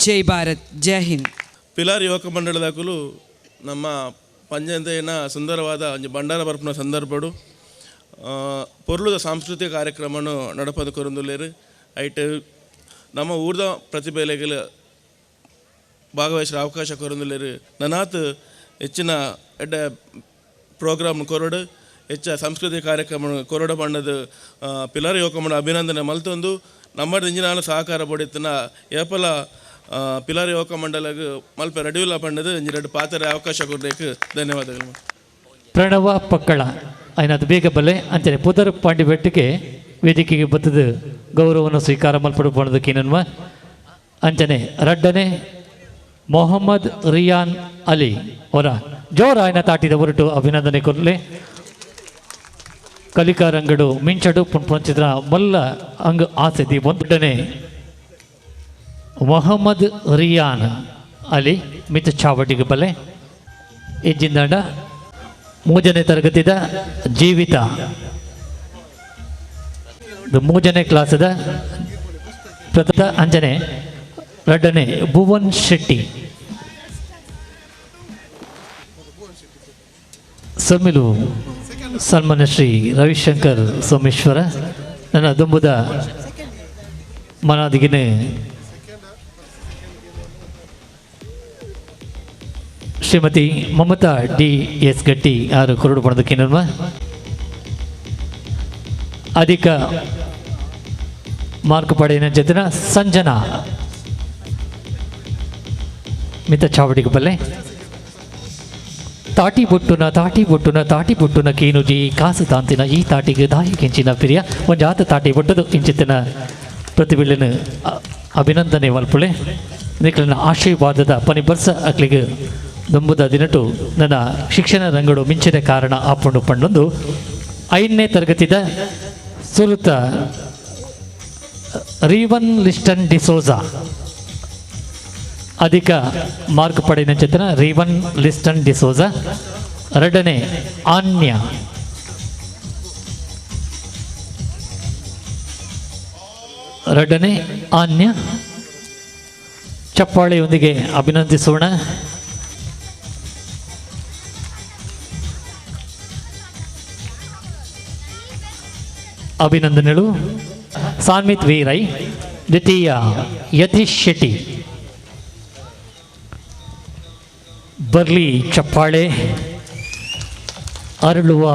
ಜೈ ಭಾರತ್, ಜೈ ಹಿಂದ್. ಪಿಲಾರ್ ಯುವಕ ಮಂಡಳದಾಕಲು ನಮ್ಮ ಪಂಜಂತೆಯ ಸುಂದರವಾದ ಒಂಜಿ ಭಂಡಾರ ಬರ್ಪುನ ಸಂದರ್ಭಡು ಪೊರ್ಲುದ ಸಾಂಸ್ಕೃತಿಕ ಕಾರ್ಯಕ್ರಮನು ನಡಪದ ಕೊರೊಂದುಲ್ಲೆರ್. ಐಟ್ ನಮ್ಮ ಊರ್ದ ಪ್ರತಿಭೆಲೆಗ್ ಭಾಗವಹಿಸಲು ಅವಕಾಶ ಕೊರೊಂದುಲ್ಲೆರ್. ನನಾತ್ ಹೆಚ್ಚಿನ ಎಡ್ಡೆ ಪ್ರೋಗ್ರಾಮ್ ಕೊರಡು ಹೆಚ್ಚ ಸಾಂಸ್ಕೃತಿಕ ಕಾರ್ಯಕ್ರಮ ಕೊರಡ ಬಣ್ಣದ ಪಿಲಾರ್ ಯುವಕ ಮಂಡಳ ಅಭಿನಂದನೆ ಮಲ್ತೊಂದು ನಮ್ಮ ಇಂಜಿನಾಲ ಸಹಕಾರ ಬಡಿತನ ಏಪಲ ಪಿಲಾರ್ ಯುವಕ ಮಂಡಲಗ್ ಮಲ್ಪೆ ರೆಡಿಯುಲ್ಲ ಪಂಡದು ಇಂಜಿರಡು ಪಾತ್ರೆ ಅವಕಾಶ ಕೊಡಲಿಕ್ಕೆ ಧನ್ಯವಾದಗಳು. ಪ್ರಣವ ಪಕ್ಕಳ ಐನದು ಬೇಗ ಬಲ್ಲೆ ಅಂಚನೆ ಪುದರ್ ಪಾಂಡಿಬೆಟ್ಟಿಗೆ ವೇದಿಕೆಗೆ ಬತ್ತದು ಗೌರವವನ್ನು ಸ್ವೀಕಾರ ಮಲ್ಪಡು ಪಣದಕ್ಕೇನನ್ವ ಅಂಚನೆ ರಡ್ಡನೆ ಮೊಹಮ್ಮದ್ ರಿಯಾನ್ ಅಲಿ ಅವರ ಜೋರಾಯನ ತಾಟಿದ ಹೊರಟು ಅಭಿನಂದನೆ ಕೊರಲೆ. ಕಲಿಕಾರಂಗಡು ಮಿಂಚಡು ಪುಣ್ಪಂಚಿದ್ರ ಮಲ್ಲ ಅಂಗ ಆಸೆದಿ ಒಂದನೇ ಮೊಹಮ್ಮದ್ ರಿಯಾನ್ ಅಲಿ ಮಿತ ಚಾವಟಿಗೆ ಬಲೆ ಇಜ್ಜಿಂದಾಂಡ ಮೂರನೇ ತರಗತಿದ ಜೀವಿತ ಮೂರನೇ ಕ್ಲಾಸದ ಪ್ರಥಮ ಅಂಜನೆ, ರಡ್ಡನೆ ಭುವನ್ ಶೆಟ್ಟಿ. ಸೊಮ್ಮಿಲು ಸನ್ಮಾನ್ಯ ಶ್ರೀ ರವಿಶಂಕರ್ ಸೋಮೇಶ್ವರ ನನ್ನ ದುಂಬುದ ಮನಾದಿಗಿನೇ ಶ್ರೀಮತಿ ಮಮತಾ ಡಿ ಎಸ್ ಗಟ್ಟಿ ಆರು ಕೊರಡು ಪಣದ ಕಿನ್ನರ್ಮ. ಅಧಿಕ ಮಾರ್ಕ್ ಪಡೆಯಿನ ಜೊತೆನ ಸಂಜನಾ ಮಿತ ಚಾವಡಿಗೆ ಬಲ್ಲೆ. ತಾಟಿ ಬೊಟ್ಟುನ ತಾಟಿ ಬೊಟ್ಟುನ ತಾಟಿ ಬೊಟ್ಟುನ ಕೀನುಜಿ ಕಾಸು ತಾಂತಿನ ಈ ತಾಟಿಗೆ ದಾಯಿ ಕೆಂಚಿನ ಪಿರಿಯ ಒಂಜಾತ ತಾಟಿ ಬೊಟ್ಟದು ಇಂಚಿತ್ತಿನ ಪ್ರತಿಬಿಳ್ಳನ ಅಭಿನಂದನೆ ಮಲ್ಪುಳೆ. ನಿಕ್ಲನ ಆಶೀರ್ವಾದದ ಪನಿ ಬರ್ಸ ಅಕ್ಲಿಗೆ ದುಂಬುದ ದಿನಟು ನನ್ನ ಶಿಕ್ಷಣ ರಂಗಡು ಮಿಂಚಿನ ಕಾರಣ ಆಪುಂಡು ಪಂಡೊಂದು 5ನೇ ತರಗತಿದ ಸುರುತ ರೀವನ್ ಲಿಸ್ಟನ್ ಡಿಸೋಜಾ ಅಧಿಕ ಮಾರ್ಕ್ ಪಡೆಯಿನ ಚೇತನ ರೀವನ್ ಲಿಸ್ಟನ್ ಡಿಸೋಜಾ. ಎರಡನೇ ಆನ್ಯ. ಎರಡನೇ ಆನ್ಯ. ಚಪ್ಪಾಳೆಯೊಂದಿಗೆ ಅಭಿನಂದಿಸೋಣ. ಅಭಿನಂದನೆಗಳು. ಸಾನ್ಮಿತ್ ವಿ ರೈ. ದ್ವಿತೀಯ ಯತೀಶ್ ಶೆಟ್ಟಿ. ಬರ್ಲಿ ಚಪ್ಪಾಳೆ. ಅರಳುವ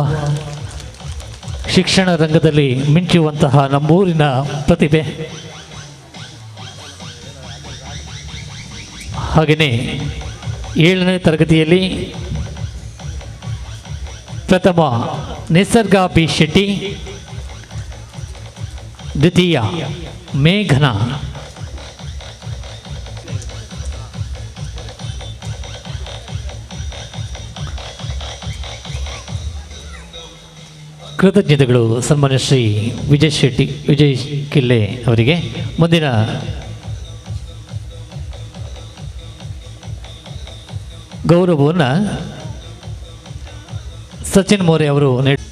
ಶಿಕ್ಷಣ ರಂಗದಲ್ಲಿ ಮಿಂಚುವಂತಹ ನಮ್ಮೂರಿನ ಪ್ರತಿಭೆ. ಹಾಗೆಯೇ 7ನೇ ತರಗತಿಯಲ್ಲಿ ಪ್ರಥಮ ನಿಸರ್ಗ ಬಿ ಶೆಟ್ಟಿ, ದ್ವಿತೀಯ ಮೇಘನಾ. ಕೃತಜ್ಞತೆಗಳು ಸನ್ಮಾನ್ಯ ಶ್ರೀ ವಿಜಯ್ ಶೆಟ್ಟಿ, ವಿಜಯ್ ಕಿಲ್ಲೆ ಅವರಿಗೆ. ಮುಂದಿನ ಗೌರವವನ್ನು ಸಚಿನ್ ಮೋರೆ ಅವರು ನೀಡಿ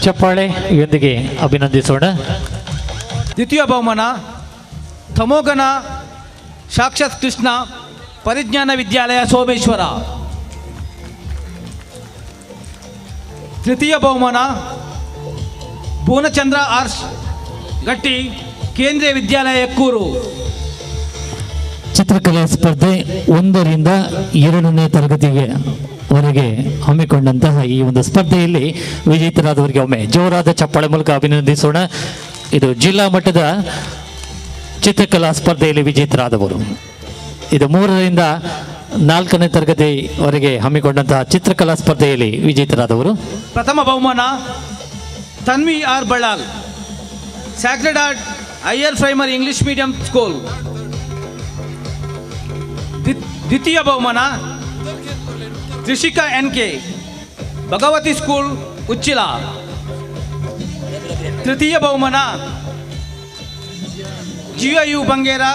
ಚಪ್ಪಾಳೆ ಯೊಂದಿಗೆ ಅಭಿನಂದಿಸೋಣ. ದ್ವಿತೀಯ ಬಹುಮಾನ ತಮೋಗಣ ಸಾಕ್ಷಾತ್ ಕೃಷ್ಣ ಪರಿಜ್ಞಾನ ವಿದ್ಯಾಲಯ ಸೋಮೇಶ್ವರ. ತೃತೀಯ ಬಹುಮಾನ ಪೂರ್ಣಚಂದ್ರ ಆರ್ ಗಟ್ಟಿ ಕೇಂದ್ರೀಯ ವಿದ್ಯಾಲಯ ಎಕ್ಕೂರು. ಚಿತ್ರಕಲಾ ಸ್ಪರ್ಧೆ 1 ರಿಂದ 2ನೇ ತರಗತಿಗೆ ವರೆಗೆ ಹಮ್ಮಿಕೊಂಡಂತಹ ಈ ಒಂದು ಸ್ಪರ್ಧೆಯಲ್ಲಿ ವಿಜೇತರಾದವರಿಗೆ ಒಮ್ಮೆ ಜೋರಾದ ಚಪ್ಪಾಳೆ ಮೂಲಕ ಅಭಿನಂದಿಸೋಣ. ಇದು ಜಿಲ್ಲಾ ಮಟ್ಟದ ಚಿತ್ರಕಲಾ ಸ್ಪರ್ಧೆಯಲ್ಲಿ ವಿಜೇತರಾದವರು. ಇದು 3 ರಿಂದ 4ನೇ ತರಗತಿವರೆಗೆ ಹಮ್ಮಿಕೊಂಡಂತಹ ಚಿತ್ರಕಲಾ ಸ್ಪರ್ಧೆಯಲ್ಲಿ ವಿಜೇತರಾದವರು. ಪ್ರಥಮ ಬಹುಮಾನ Tanvi R Ballal, Sacred Heart higher primary English medium school. ದ್ವಿತೀಯ ಬಹುಮಾನ Trishika N K, Bhagavathi school Uchila. ತೃತೀಯ ಬಹುಮಾನ G I U Bangera,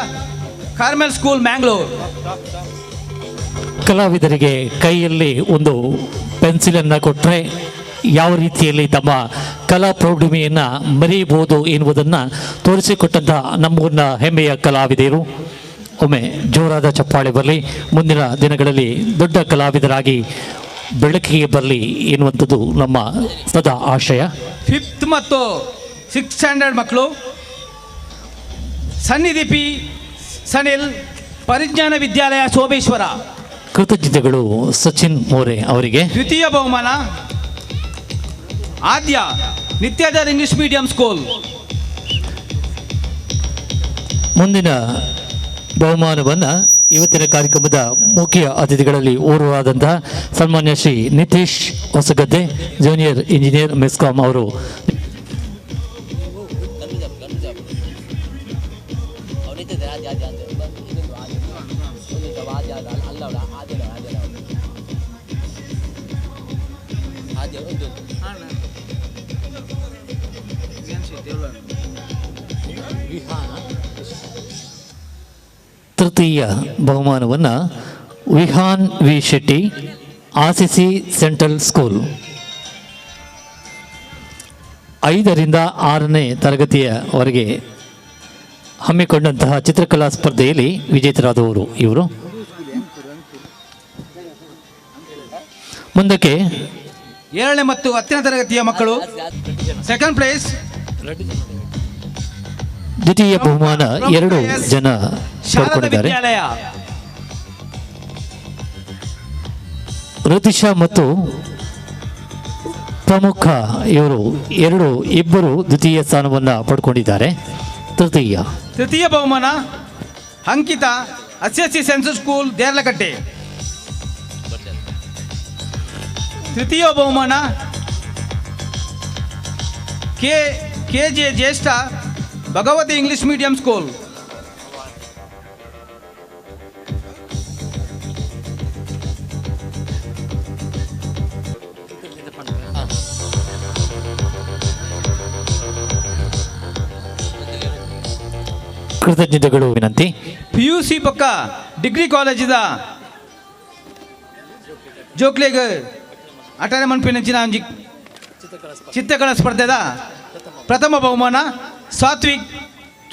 Carmel school Mangalore. ಕಲಾವಿದರಿಗೆ ಕೈಯಲ್ಲಿ ಒಂದು ಪೆನ್ಸಿಲನ್ನು ಕೊಟ್ಟರೆ ಯಾವ ರೀತಿಯಲ್ಲಿ ತಮ್ಮ ಕಲಾ ಪ್ರೌಢಿಮೆಯನ್ನು ಮರೆಯಬಹುದು ಎನ್ನುವುದನ್ನು ತೋರಿಸಿಕೊಟ್ಟಂತಹ ನಮ್ಮೂರಿನ ಹೆಮ್ಮೆಯ ಕಲಾವಿದರು. ಒಮ್ಮೆ ಜೋರಾದ ಚಪ್ಪಾಳೆ ಬರಲಿ. ಮುಂದಿನ ದಿನಗಳಲ್ಲಿ ದೊಡ್ಡ ಕಲಾವಿದರಾಗಿ ಬೆಳಕಿಗೆ ಬರಲಿ ಎನ್ನುವಂಥದ್ದು ನಮ್ಮ ಸದಾ ಆಶಯ. 5th ಮತ್ತು 6th standard ಮಕ್ಕಳು ಸನ್ನಿಧಿ ಪಿ ಸನಿಲ್, ಪರಿಜ್ಞಾನ ವಿದ್ಯಾಲಯ ಸೋಮೇಶ್ವರ. ಕೃತಜ್ಞತೆಗಳು ಸಚಿನ್ ಮೋರೆ ಅವರಿಗೆ. ದ್ವಿತೀಯ ಬಹುಮಾನ ಆದ್ಯ ನಿತ್ಯದರ್ ಇಂಗ್ಲಿಷ್ ಮೀಡಿಯಂ ಸ್ಕೂಲ್. ಮುಂದಿನ ಬಹುಮಾನವನ್ನು ಇವತ್ತಿನ ಕಾರ್ಯಕ್ರಮದ ಮುಖ್ಯ ಅತಿಥಿಗಳಲ್ಲಿ ಓರ್ವರಾದಂತಹ ಸನ್ಮಾನ್ಯ ಶ್ರೀ ನಿತೀಶ್ ಹೊಸಗದ್ದೆ, ಜೂನಿಯರ್ ಇಂಜಿನಿಯರ್ ಮೆಸ್ಕಾಂ ಅವರು ತೃತೀಯ ಬಹುಮಾನವನ್ನು Vihan V Shetty, RCC central school. 5ರಿಂದ 6ನೇ ತರಗತಿಯವರೆಗೆ ಹಮ್ಮಿಕೊಂಡಂತಹ ಚಿತ್ರಕಲಾ ಸ್ಪರ್ಧೆಯಲ್ಲಿ ವಿಜೇತರಾದವರು ಇವರು. ಮುಂದಕ್ಕೆ 7ನೇ ಮತ್ತು 10ನೇ ತರಗತಿಯ ಮಕ್ಕಳು. ಸೆಕೆಂಡ್ ಪ್ಲೇಸ್ ದ್ವಿತೀಯ ಬಹುಮಾನ 2 ಜನ ಶಾರದಾ ಪಡ್ಕೊಂಡಿದ್ದಾರೆ. ವಿದ್ಯಾಲಯ. ಋತಿಷಾ ಮತ್ತು ಪ್ರಮುಖ ಇವರು ಇಬ್ಬರು ದ್ವಿತೀಯ ಸ್ಥಾನವನ್ನು ಪಡ್ಕೊಂಡಿದ್ದಾರೆ. ತೃತೀಯ ಬಹುಮಾನ Ankita, SSC central school, Deralakatte. ತೃತೀಯ ಬಹುಮಾನ K K J Jyeshtha, Bhagavathi English medium school. ಕೃತಜ್ಞತೆಗಳು ವಿನಂತಿ. ಪಿಯುಸಿ ಪಕ್ಕ ಡಿಗ್ರಿ ಕಾಲೇಜಿದ ಜೋಕ್ಲೆಗ್ ಅಟಾರೆ ಮನ್ಪಿನಂಚಿನ ಒಂಜಿ ಚಿತ್ರಕಲಾ ಸ್ಪರ್ಧೆದ ಪ್ರಥಮ ಬಹುಮಾನ Satvik,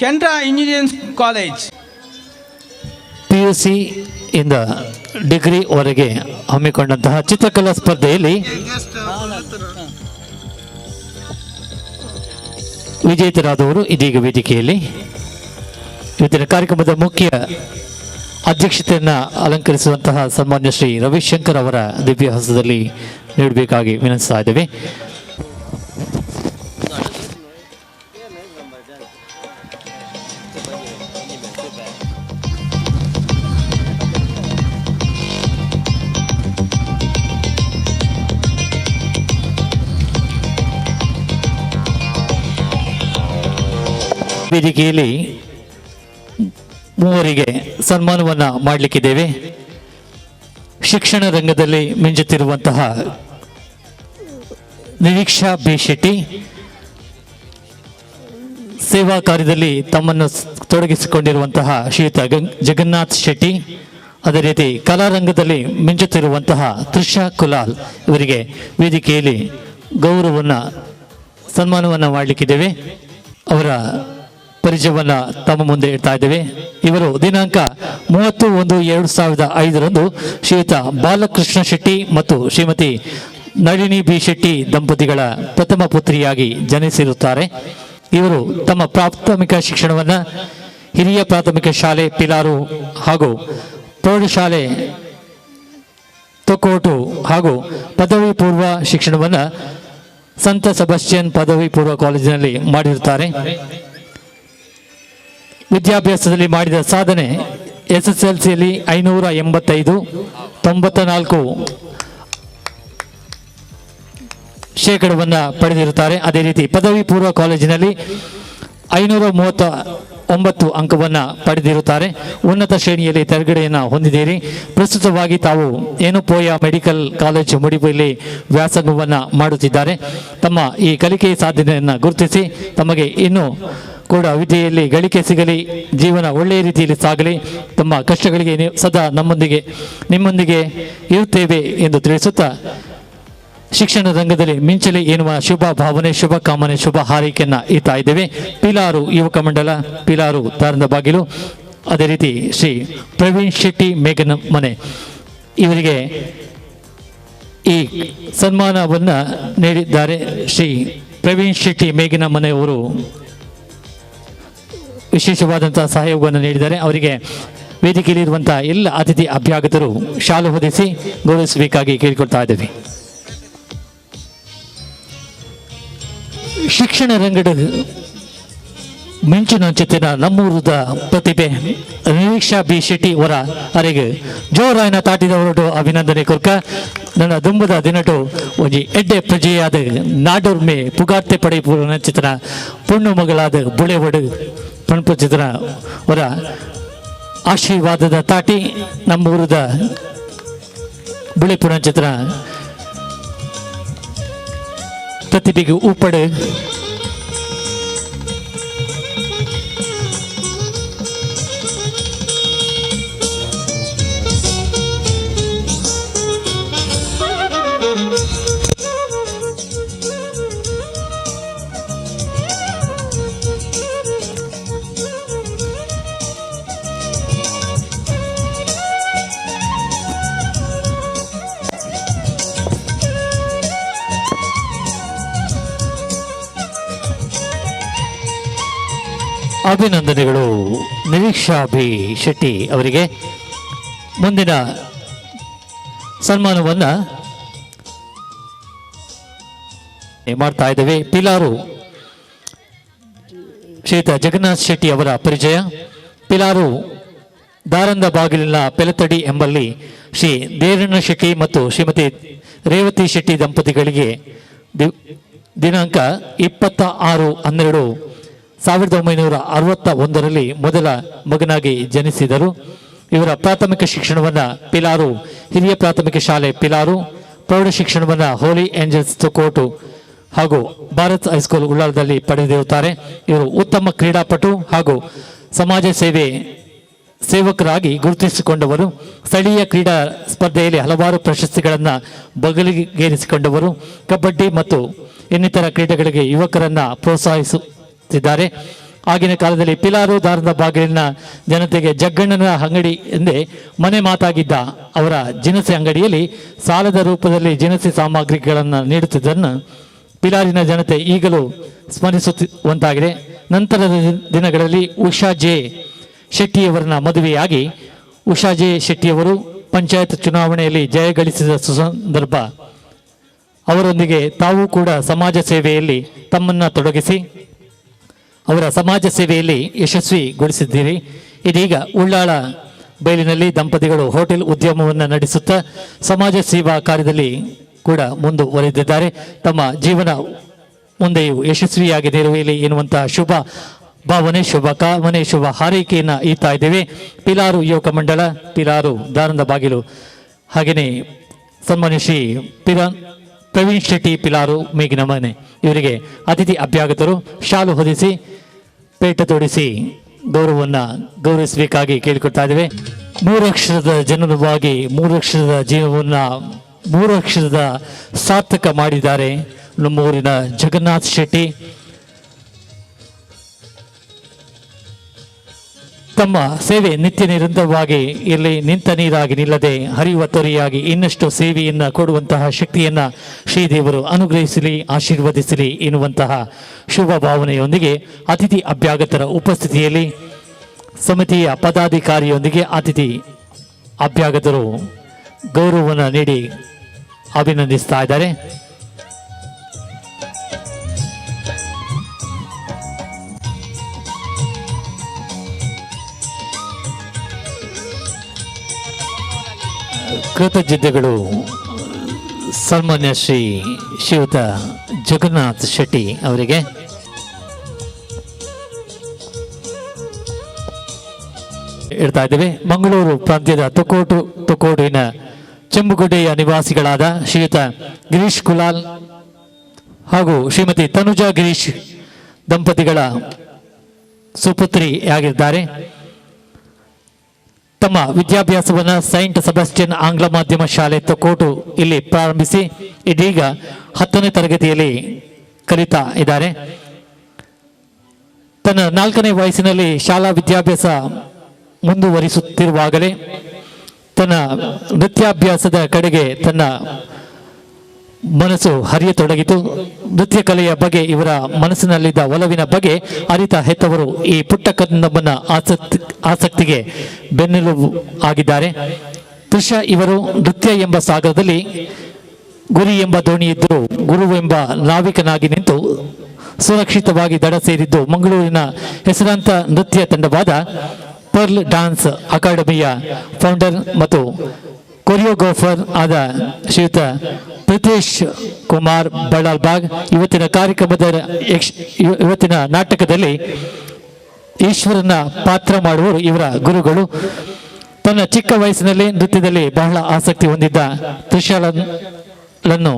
Canara engineering college. PUC ಇಂದ ಡಿಗ್ರಿವರೆಗೆ ಹಮ್ಮಿಕೊಂಡಂತಹ ಚಿತ್ರಕಲಾ ಸ್ಪರ್ಧೆಯಲ್ಲಿ ವಿಜೇತರಾದವರು ಇದೀಗ ವೇದಿಕೆಯಲ್ಲಿ. ಇವತ್ತಿನ ಕಾರ್ಯಕ್ರಮದ ಮುಖ್ಯ ಅಧ್ಯಕ್ಷತೆಯನ್ನು ಅಲಂಕರಿಸುವಂತಹ ಸನ್ಮಾನ್ಯ ಶ್ರೀ ರವಿಶಂಕರ್ ಅವರ ದಿವ್ಯ ಹಸ್ತದಲ್ಲಿ ನೀಡಬೇಕಾಗಿ ವಿನಂತಿಸ್ತಾ ಇದ್ದೇವೆ. ವೇದಿಕೆಯಲ್ಲಿ ಮೂವರಿಗೆ ಸನ್ಮಾನವನ್ನು ಮಾಡಲಿಕ್ಕಿದ್ದೇವೆ. ಶಿಕ್ಷಣ ರಂಗದಲ್ಲಿ ಮಿಂಚುತ್ತಿರುವಂತಹ ನಿರೀಕ್ಷಾ ಬಿ ಶೆಟ್ಟಿ, ಸೇವಾ ಕಾರ್ಯದಲ್ಲಿ ತಮ್ಮನ್ನು ತೊಡಗಿಸಿಕೊಂಡಿರುವಂತಹ ಶ್ರೀಯುತ ಜಗನ್ನಾಥ್ ಶೆಟ್ಟಿ, ಅದೇ ರೀತಿ ಕಲಾರಂಗದಲ್ಲಿ ಮಿಂಚುತ್ತಿರುವಂತಹ ತೃಷಾ ಕುಲಾಲ್ ಇವರಿಗೆ ವೇದಿಕೆಯಲ್ಲಿ ಗೌರವವನ್ನು ಸನ್ಮಾನವನ್ನು ಮಾಡಲಿಕ್ಕಿದ್ದೇವೆ. ಅವರ ಪರಿಚಯವನ್ನು ತಮ್ಮ ಮುಂದೆ ಇಡ್ತಾ ಇದ್ದೇವೆ. ಇವರು ದಿನಾಂಕ 31/1/2005 ಶ್ರೀಯುತ ಬಾಲಕೃಷ್ಣ ಶೆಟ್ಟಿ ಮತ್ತು ಶ್ರೀಮತಿ ನಳಿನಿ ಬಿ ಶೆಟ್ಟಿ ದಂಪತಿಗಳ ಪ್ರಥಮ ಪುತ್ರಿಯಾಗಿ ಜನಿಸಿರುತ್ತಾರೆ. ಇವರು ತಮ್ಮ ಪ್ರಾಥಮಿಕ ಶಿಕ್ಷಣವನ್ನು ಹಿರಿಯ ಪ್ರಾಥಮಿಕ ಶಾಲೆ ಪಿಲಾರು ಹಾಗೂ ಪ್ರೌಢಶಾಲೆ ತೊಕ್ಕೋಟು ಹಾಗೂ ಪದವಿ ಪೂರ್ವ ಶಿಕ್ಷಣವನ್ನು ಸಂತ ಸೆಬಾಸ್ಟಿಯನ್ ಪದವಿ ಪೂರ್ವ ಕಾಲೇಜಿನಲ್ಲಿ ಮಾಡಿರುತ್ತಾರೆ. ವಿದ್ಯಾಭ್ಯಾಸದಲ್ಲಿ ಮಾಡಿದ ಸಾಧನೆ SSLCಯಲ್ಲಿ 585, 94 ಶೇಕಡವನ್ನು ಪಡೆದಿರುತ್ತಾರೆ. ಅದೇ ರೀತಿ ಪದವಿ ಪೂರ್ವ ಕಾಲೇಜಿನಲ್ಲಿ 539 ಅಂಕವನ್ನು ಪಡೆದಿರುತ್ತಾರೆ. ಉನ್ನತ ಶ್ರೇಣಿಯಲ್ಲಿ ತೇರ್ಗಡೆಯನ್ನು ಹೊಂದಿದ್ದೀರಿ. ಪ್ರಸ್ತುತವಾಗಿ ತಾವು ಏನುಪೋಯ ಮೆಡಿಕಲ್ ಕಾಲೇಜ್ ಮುಡಿಪಲ್ಲಿ ವ್ಯಾಸಂಗವನ್ನು ಮಾಡುತ್ತಿದ್ದಾರೆ. ತಮ್ಮ ಈ ಕಲಿಕೆ ಸಾಧನೆಯನ್ನು ಗುರುತಿಸಿ ತಮಗೆ ಇನ್ನೂ ಕೂಡ ವಿದ್ಯೆಯಲ್ಲಿ ಗಳಿಕೆ ಸಿಗಲಿ, ಜೀವನ ಒಳ್ಳೆಯ ರೀತಿಯಲ್ಲಿ ಸಾಗಲಿ, ತಮ್ಮ ಕಷ್ಟಗಳಿಗೆ ಸದಾ ನಿಮ್ಮೊಂದಿಗೆ ಇರುತ್ತೇವೆ ಎಂದು ತಿಳಿಸುತ್ತಾ ಶಿಕ್ಷಣ ರಂಗದಲ್ಲಿ ಮಿಂಚಲಿ ಎನ್ನುವ ಶುಭ ಭಾವನೆ, ಶುಭ ಕಾಮನೆ, ಶುಭ ಹಾರೈಕೆಯನ್ನು ಇಡ್ತಾ ಇದ್ದೇವೆ. ಪಿಲಾರು ಯುವಕ ಮಂಡಲ, ಪಿಲಾರು ದಾರದ ಬಾಗಿಲು, ಅದೇ ರೀತಿ ಶ್ರೀ ಪ್ರವೀಣ್ ಶೆಟ್ಟಿ ಮೇಘನ ಮನೆ ಇವರಿಗೆ ಈ ಸನ್ಮಾನವನ್ನು ನೀಡಿದ್ದಾರೆ. ಶ್ರೀ ಪ್ರವೀಣ್ ಶೆಟ್ಟಿ ಮೇಘನ ಮನೆಯವರು ವಿಶೇಷವಾದಂಥ ಸಹಯೋಗವನ್ನು ನೀಡಿದ್ದಾರೆ. ಅವರಿಗೆ ವೇದಿಕೆಯಲ್ಲಿರುವಂಥ ಎಲ್ಲ ಅತಿಥಿ ಅಭ್ಯಾಗತರು ಶಾಲು ಹೊದಿಸಿ ಗೌರವಿಸಬೇಕಾಗಿ ಕೇಳಿಕೊಳ್ತಾ ಇದ್ದೇವೆ. ಶಿಕ್ಷಣ ರಂಗದ ಮಿಂಚಿನಂಚಿನ ನಮ್ಮೂರದ ಪ್ರತಿಭೆ ನಿರೀಕ್ಷಾ ಬಿ ಶೆಟ್ಟಿ ಅವರ ಅರೆಗೆ ಜೋರಾಯನ ತಾಟಿದವರೊಟ್ಟು ಅಭಿನಂದನೆ ಕೊರ್ಕ. ನನ್ನ ದುಂಬದ ದಿನಟು ಒಂಜಿ ಎಡ್ಡೆ ಪ್ರಜೆಯಾದ ನಾಡೊರ್ಮೆ ಪುಗಾರ್ತೆ ಪಡೆಯುವ ಚಿತ್ರ ಪೊಣ್ಣು ಮಗಳಾದ ಬುಳೆವಡು ಪಣಪಚಿತ್ರ ಅವರ ಆಶೀರ್ವಾದದ ತಾಟಿ ನಮ್ಮೂರದ ಬುಳೆಪುಣ ಚಿತ್ರ ಪ್ರತಿಭೆಗೆ ಉಪ್ಪಡು. ಅಭಿನಂದನೆಗಳು ನಿರೀಕ್ಷಾ ಬಿ ಶೆಟ್ಟಿ ಅವರಿಗೆ. ಮುಂದಿನ ಸನ್ಮಾನವನ್ನು ಮಾಡ್ತಾ ಇದ್ದೇವೆ. ಪಿಲಾರು ಶ್ರೀಯುತ ಜಗನ್ನಾಥ್ ಶೆಟ್ಟಿ ಅವರ ಪರಿಚಯ. ಪಿಲಾರು ದಾರಂದ ಬಾಗಿಲಿನ ಪೆಲತಡಿ ಎಂಬಲ್ಲಿ ಶ್ರೀ ದೇರಣ್ಣ ಶೆಟ್ಟಿ ಮತ್ತು ಶ್ರೀಮತಿ ರೇವತಿ ಶೆಟ್ಟಿ ದಂಪತಿಗಳಿಗೆ ದಿನಾಂಕ 26-12-1961ರಲ್ಲಿ ಮೊದಲ ಮಗನಾಗಿ ಜನಿಸಿದರು. ಇವರ ಪ್ರಾಥಮಿಕ ಶಿಕ್ಷಣವನ್ನು ಪಿಲಾರು ಹಿರಿಯ ಪ್ರಾಥಮಿಕ ಶಾಲೆ ಪಿಲಾರು, ಪ್ರೌಢ ಶಿಕ್ಷಣವನ್ನು ಹೋಲಿ ಏಂಜಲ್ಸ್ ತೊಕೋಟು ಹಾಗೂ ಭಾರತ್ ಹೈಸ್ಕೂಲ್ ಉಳ್ಳಾಲದಲ್ಲಿ ಪಡೆದಿರುತ್ತಾರೆ. ಇವರು ಉತ್ತಮ ಕ್ರೀಡಾಪಟು ಹಾಗೂ ಸಮಾಜ ಸೇವಕರಾಗಿ ಗುರುತಿಸಿಕೊಂಡವರು. ಸ್ಥಳೀಯ ಕ್ರೀಡಾ ಸ್ಪರ್ಧೆಯಲ್ಲಿ ಹಲವಾರು ಪ್ರಶಸ್ತಿಗಳನ್ನು ಬಗಲಿಗೇರಿಸಿಕೊಂಡವರು. ಕಬಡ್ಡಿ ಮತ್ತು ಇನ್ನಿತರ ಕ್ರೀಡೆಗಳಿಗೆ ಯುವಕರನ್ನು ಪ್ರೋತ್ಸಾಹಿಸುತ್ತಿದ್ದಾರೆ. ಆಗಿನ ಕಾಲದಲ್ಲಿ ಪಿಲಾರು ದಾರದ ಬಾಗಿಲಿನ ಜನತೆಗೆ ಜಗ್ಗಣ್ಣನ ಅಂಗಡಿ ಎಂದೇ ಮನೆ ಮಾತಾಗಿದ್ದ ಅವರ ಜಿನಸೆ ಅಂಗಡಿಯಲ್ಲಿ ಸಾಲದ ರೂಪದಲ್ಲಿ ಜಿನಸೆ ಸಾಮಗ್ರಿಗಳನ್ನು ನೀಡುತ್ತಿದ್ದನ್ನು ಪಿಲಾರಿನ ಜನತೆ ಈಗಲೂ ಸ್ಮರಿಸುವಂತಾಗಿದೆ. ನಂತರದ ದಿನಗಳಲ್ಲಿ ಉಷಾ ಜೆ ಶೆಟ್ಟಿಯವರನ್ನ ಮದುವೆಯಾಗಿ ಉಷಾ ಜೆ ಶೆಟ್ಟಿಯವರು ಪಂಚಾಯತ್ ಚುನಾವಣೆಯಲ್ಲಿ ಜಯಗಳಿಸಿದ ಸುಸಂದರ್ಭ ಅವರೊಂದಿಗೆ ತಾವು ಕೂಡ ಸಮಾಜ ಸೇವೆಯಲ್ಲಿ ತಮ್ಮನ್ನು ತೊಡಗಿಸಿ ಅವರ ಸಮಾಜ ಸೇವೆಯಲ್ಲಿ ಯಶಸ್ವಿಗೊಳಿಸಿದ್ದೀರಿ. ಇದೀಗ ಉಳ್ಳಾಳ ಬೈಲಿನಲ್ಲಿ ದಂಪತಿಗಳು ಹೋಟೆಲ್ ಉದ್ಯಮವನ್ನು ನಡೆಸುತ್ತಾ ಸಮಾಜ ಸೇವಾ ಕಾರ್ಯದಲ್ಲಿ ಕೂಡ ಮುಂದುವರೆದಿದ್ದಾರೆ. ತಮ್ಮ ಜೀವನ ಮುಂದೆಯೂ ಯಶಸ್ವಿಯಾಗಿ ನೆರವೇರಲಿ ಎನ್ನುವಂತಹ ಶುಭ ಭಾವನೆ, ಶುಭ ಕಾಮನೆ, ಶುಭ ಹಾರೈಕೆಯನ್ನು ಈತಾ ಇದ್ದೇವೆ. ಪಿಲಾರು ಯುವಕ ಮಂಡಳ, ಪಿಲಾರು ದಾರಂದ ಬಾಗಿಲು, ಹಾಗೆಯೇ ಸನ್ಮಾನ್ಯ ಶ್ರೀ ಪ್ರವೀಣ್ ಶೆಟ್ಟಿ ಪಿಲಾರು ಮೇಗಿನ ಮನೆ ಇವರಿಗೆ ಅತಿಥಿ ಅಭ್ಯಾಗತರು ಶಾಲು ಹೊದಿಸಿ ಪೇಟ ತೊಡಿಸಿ ಗೌರವವನ್ನು ಗೌರವಿಸಬೇಕಾಗಿ ಕೇಳಿಕೊಡ್ತಾ ಇದ್ದೇವೆ. 3 ಅಕ್ಷರದ ಜನನವಾಗಿ 3 ಅಕ್ಷರದ ಜೀವನವನ್ನು 3 ಅಕ್ಷರದ ಸಾರ್ಥಕ ಮಾಡಿದ್ದಾರೆ ನಮ್ಮೂರಿನ ಜಗನ್ನಾಥ್ ಶೆಟ್ಟಿ. ತಮ್ಮ ಸೇವೆ ನಿತ್ಯ ನಿರಂತರವಾಗಿ ಇಲ್ಲಿ ನಿಂತ ನೀರಾಗಿ ನಿಲ್ಲದೆ ಹರಿಯುವ ತೊರೆಯಾಗಿ ಇನ್ನಷ್ಟು ಸೇವೆಯನ್ನು ಕೊಡುವಂತಹ ಶಕ್ತಿಯನ್ನು ಶ್ರೀದೇವರು ಅನುಗ್ರಹಿಸಲಿ, ಆಶೀರ್ವದಿಸಲಿ ಎನ್ನುವಂತಹ ಶುಭ ಭಾವನೆಯೊಂದಿಗೆ ಅತಿಥಿ ಅಭ್ಯಾಗತರ ಉಪಸ್ಥಿತಿಯಲ್ಲಿ ಸಮಿತಿಯ ಪದಾಧಿಕಾರಿಯೊಂದಿಗೆ ಅತಿಥಿ ಅಭ್ಯಾಗತರು ಗೌರವವನ್ನು ನೀಡಿ ಅಭಿನಂದಿಸ್ತಾ ಇದ್ದಾರೆ. ಕೃತಜ್ಞತೆಗಳು ಸನ್ಮಾನ್ಯ ಶ್ರೀ ಶ್ರೀಯುತ ಜಗನ್ನಾಥ್ ಶೆಟ್ಟಿ ಅವರಿಗೆ. ಇಡ್ತಾ ಇದ್ದೇವೆ. ಮಂಗಳೂರು ಪ್ರಾಂತ್ಯದ ತೊಕೋಟಿನ ಚೆಂಬುಗುಡ್ಡೆಯ ನಿವಾಸಿಗಳಾದ ಶ್ರೀಯುತ ಗಿರೀಶ್ ಕುಲಾಲ್ ಹಾಗೂ ಶ್ರೀಮತಿ ತನುಜಾ ಗಿರೀಶ್ ದಂಪತಿಗಳ ಸುಪುತ್ರಿಯಾಗಿದ್ದಾರೆ. ತಮ್ಮ ವಿದ್ಯಾಭ್ಯಾಸವನ್ನು ಸೈಂಟ್ ಸೆಬಾಸ್ಟಿಯನ್ ಆಂಗ್ಲ ಮಾಧ್ಯಮ ಶಾಲೆ ತೊಕೋಟು ಇಲ್ಲಿ ಪ್ರಾರಂಭಿಸಿ ಇದೀಗ 10ನೇ ತರಗತಿಯಲ್ಲಿ ಕಲಿತಾ ಇದ್ದಾರೆ. ತನ್ನ 4ನೇ ವಯಸ್ಸಿನಲ್ಲಿ ಶಾಲಾ ವಿದ್ಯಾಭ್ಯಾಸ ಮುಂದುವರಿಸುತ್ತಿರುವಾಗಲೇ ತನ್ನ ನೃತ್ಯಾಭ್ಯಾಸದ ಕಡೆಗೆ ತನ್ನ ಮನಸ್ಸು ಹರಿಯತೊಡಗಿತು. ನೃತ್ಯ ಕಲೆಯ ಬಗ್ಗೆ ಇವರ ಮನಸ್ಸಿನಲ್ಲಿದ್ದ ಒಲವಿನ ಬಗ್ಗೆ ಅರಿತ ಹೆತ್ತವರು ಈ ಪುಟ್ಟ ಕಂದಮ್ಮನ ಆಸಕ್ತಿಗೆ ಬೆನ್ನೆಲುಬು ಆಗಿದ್ದಾರೆ. ತ್ರಿಷಾ ಇವರು ನೃತ್ಯ ಎಂಬ ಸಾಗರದಲ್ಲಿ ಗುರಿ ಎಂಬ ದೋಣಿಯಿದ್ದರೂ ಗುರು ಎಂಬ ನಾವಿಕನಾಗಿ ನಿಂತು ಸುರಕ್ಷಿತವಾಗಿ ದಡ ಸೇರಿದ್ದು ಮಂಗಳೂರಿನ ಹೆಸರಾಂತ ನೃತ್ಯ ತಂಡವಾದ ಪರ್ಲ್ ಡಾನ್ಸ್ ಅಕಾಡೆಮಿಯ ಫೌಂಡರ್ ಮತ್ತು ಕೊರಿಯೋಗ್ರಾಫರ್ ಆದ ಶ್ರೀಯುತ ಪ್ರಿತೇಶ್ ಕುಮಾರ್ ಬಳ್ಳಾಲ್ಬಾಗ್ ಇವತ್ತಿನ ಕಾರ್ಯಕ್ರಮದ ಇವತ್ತಿನ ನಾಟಕದಲ್ಲಿ ಈಶ್ವರನ ಪಾತ್ರ ಮಾಡುವವರು ಇವರ ಗುರುಗಳು. ತನ್ನ ಚಿಕ್ಕ ವಯಸ್ಸಿನಲ್ಲಿ ನೃತ್ಯದಲ್ಲಿ ಬಹಳ ಆಸಕ್ತಿ ಹೊಂದಿದ್ದ ತ್ರಿಶಾಲನ್ನು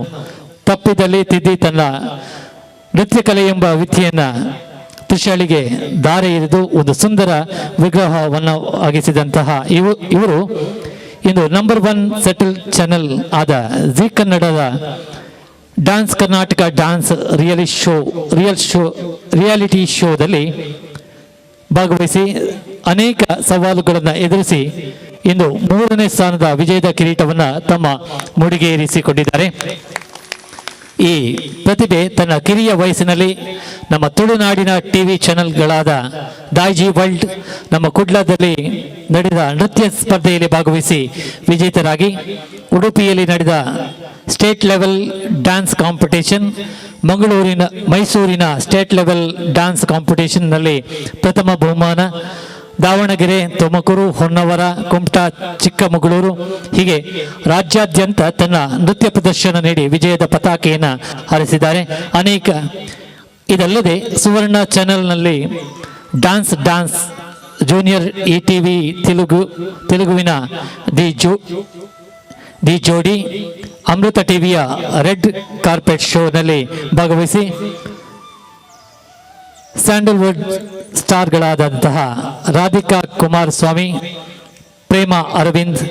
ತಪ್ಪಿದಲ್ಲಿ ತಿದ್ದಿ ತನ್ನ ನೃತ್ಯ ಕಲೆ ಎಂಬ ವಿದ್ಯೆಯನ್ನು ತ್ರಿಶಾಲಿಗೆ ದಾರೆ ಎರೆದು ಒಂದು ಸುಂದರ ವಿಗ್ರಹವನ್ನು ಆಗಿಸಿದಂತಹ ಇವರು ಇಂದು number 1 settle channel ಆದ ಜೀ ಕನ್ನಡದ dance Karnataka dance reality ಶೋದಲ್ಲಿ ಭಾಗವಹಿಸಿ ಅನೇಕ ಸವಾಲುಗಳನ್ನು ಎದುರಿಸಿ ಇಂದು 3ನೇ ಸ್ಥಾನದ ವಿಜಯದ ಕಿರೀಟವನ್ನು ತಮ್ಮ ಮುಡಿಗೇರಿಸಿಕೊಂಡಿದ್ದಾರೆ. ಈ ಪ್ರತಿಭೆ ತನ್ನ ಕಿರಿಯ ವಯಸ್ಸಿನಲ್ಲಿ ನಮ್ಮ ತುಳುನಾಡಿನ ಟಿವಿ ಚಾನೆಲ್ಗಳಾದ ದಾಯ್ಜಿ ವರ್ಲ್ಡ್, ನಮ್ಮ ಕುಡ್ಲದಲ್ಲಿ ನಡೆದ ನೃತ್ಯ ಸ್ಪರ್ಧೆಯಲ್ಲಿ ಭಾಗವಹಿಸಿ ವಿಜೇತರಾಗಿ, ಉಡುಪಿಯಲ್ಲಿ ನಡೆದ state level dance competition, ಮಂಗಳೂರಿನ ಮೈಸೂರಿನ state level dance ಕಾಂಪಿಟೇಷನ್ನಲ್ಲಿ ಪ್ರಥಮ ಬಹುಮಾನ, ದಾವಣಗೆರೆ, ತುಮಕೂರು, ಹೊನ್ನಾವರ, ಕುಮಟಾ, ಚಿಕ್ಕಮಗಳೂರು ಹೀಗೆ ರಾಜ್ಯಾದ್ಯಂತ ತನ್ನ ನೃತ್ಯ ಪ್ರದರ್ಶನ ನೀಡಿ ವಿಜಯದ ಪತಾಕೆಯನ್ನು ಹಾರಿಸಿದ್ದಾರೆ. ಅನೇಕ ಇದಲ್ಲದೆ ಸುವರ್ಣ ಚಾನೆಲ್ನಲ್ಲಿ dance dance junior, ETV Telugu, ತೆಲುಗುವಿನ the ಜೋಡಿ, ಅಮೃತ ಟಿವಿಯ ರೆಡ್ ಕಾರ್ಪೆಟ್ ಶೋನಲ್ಲಿ ಭಾಗವಹಿಸಿ ಸ್ಯಾಂಡಲ್ವುಡ್ ಸ್ಟಾರ್ಗಳಾದಂತಹ ರಾಧಿಕಾ ಕುಮಾರಸ್ವಾಮಿ, ಪ್ರೇಮ ಅರವಿಂದ್,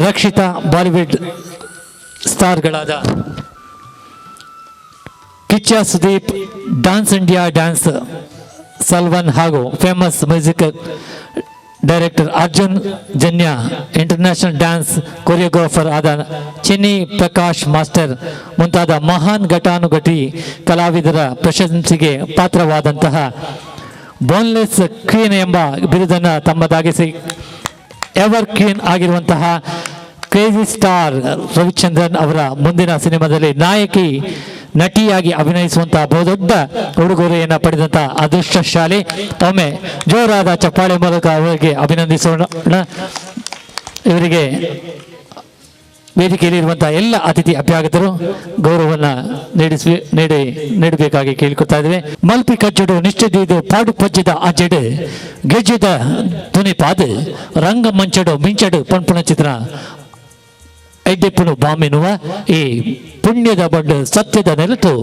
ರಕ್ಷಿತಾ, ಬಾಲಿವುಡ್ ಸ್ಟಾರ್ಗಳಾದ Kichcha Sudeep, dance India dance Salvan ಹಾಗೂ famous music director Arjun Janya, international dance choreographer ಆದ ಚಿನ್ನಿ ಪ್ರಕಾಶ್ ಮಾಸ್ಟರ್ ಮುಂತಾದ ಮಹಾನ್ ಘಟಾನುಘಟಿ ಕಲಾವಿದರ ಪ್ರಶಂಸೆಗೆ ಪಾತ್ರವಾದಂತಹ ಬೋನ್ಲೆಸ್ ಕ್ವೀನ್ ಎಂಬ ಬಿರುದನ್ನು ತಮ್ಮದಾಗಿಸಿ ಎವರ್ ಕ್ವೀನ್ ಆಗಿರುವಂತಹ ಕ್ರೇಜಿ ಸ್ಟಾರ್ ರವಿಚಂದ್ರನ್ ಅವರ ಮುಂದಿನ ಸಿನಿಮಾದಲ್ಲಿ ನಾಯಕಿ ನಟಿಯಾಗಿ ಅಭಿನಯಿಸುವಂತಹ ಬಹುದೊಡ್ಡ ಉಡುಗೊರೆಯನ್ನು ಪಡೆದಂತಹ ಅದೃಷ್ಟಶಾಲಿ. ಒಮ್ಮೆ ಜೋರಾದ ಚಪ್ಪಾಳೆ ಮೂಲಕ ಅವರಿಗೆ ಅಭಿನಂದಿಸೋಣ. ಇವರಿಗೆ ವೇದಿಕೆಯಲ್ಲಿರುವಂತಹ ಎಲ್ಲ ಅತಿಥಿ ಅಭ್ಯಾಗತರು ಗೌರವವನ್ನು ನೀಡಿಸಿ ನೀಡಿ ನೀಡಬೇಕಾಗಿ ಕೇಳಿಕೊಳ್ತಾ ಇದ್ದೇವೆ. ಮಲ್ಪಿ ಕಜ್ಜಡು ನಿಷ್ಠದೀದು ಪಾಡು ಪಜ್ಜದ ಅಜ್ಜೆಡು ಗೆಜ್ಜದ ದುನಿಪಾದು ರಂಗಮಂಚಡು ಮಿಂಚಡು ಪಣ್ಪುಣ ಚಿತ್ರ ಎಡ್ಡೆಪ್ಪುನು ಬಾಮೆನುವ ಈ ಪುಣ್ಯದ ಬಡ್ಡು ಸತ್ಯದ ನೆಲತು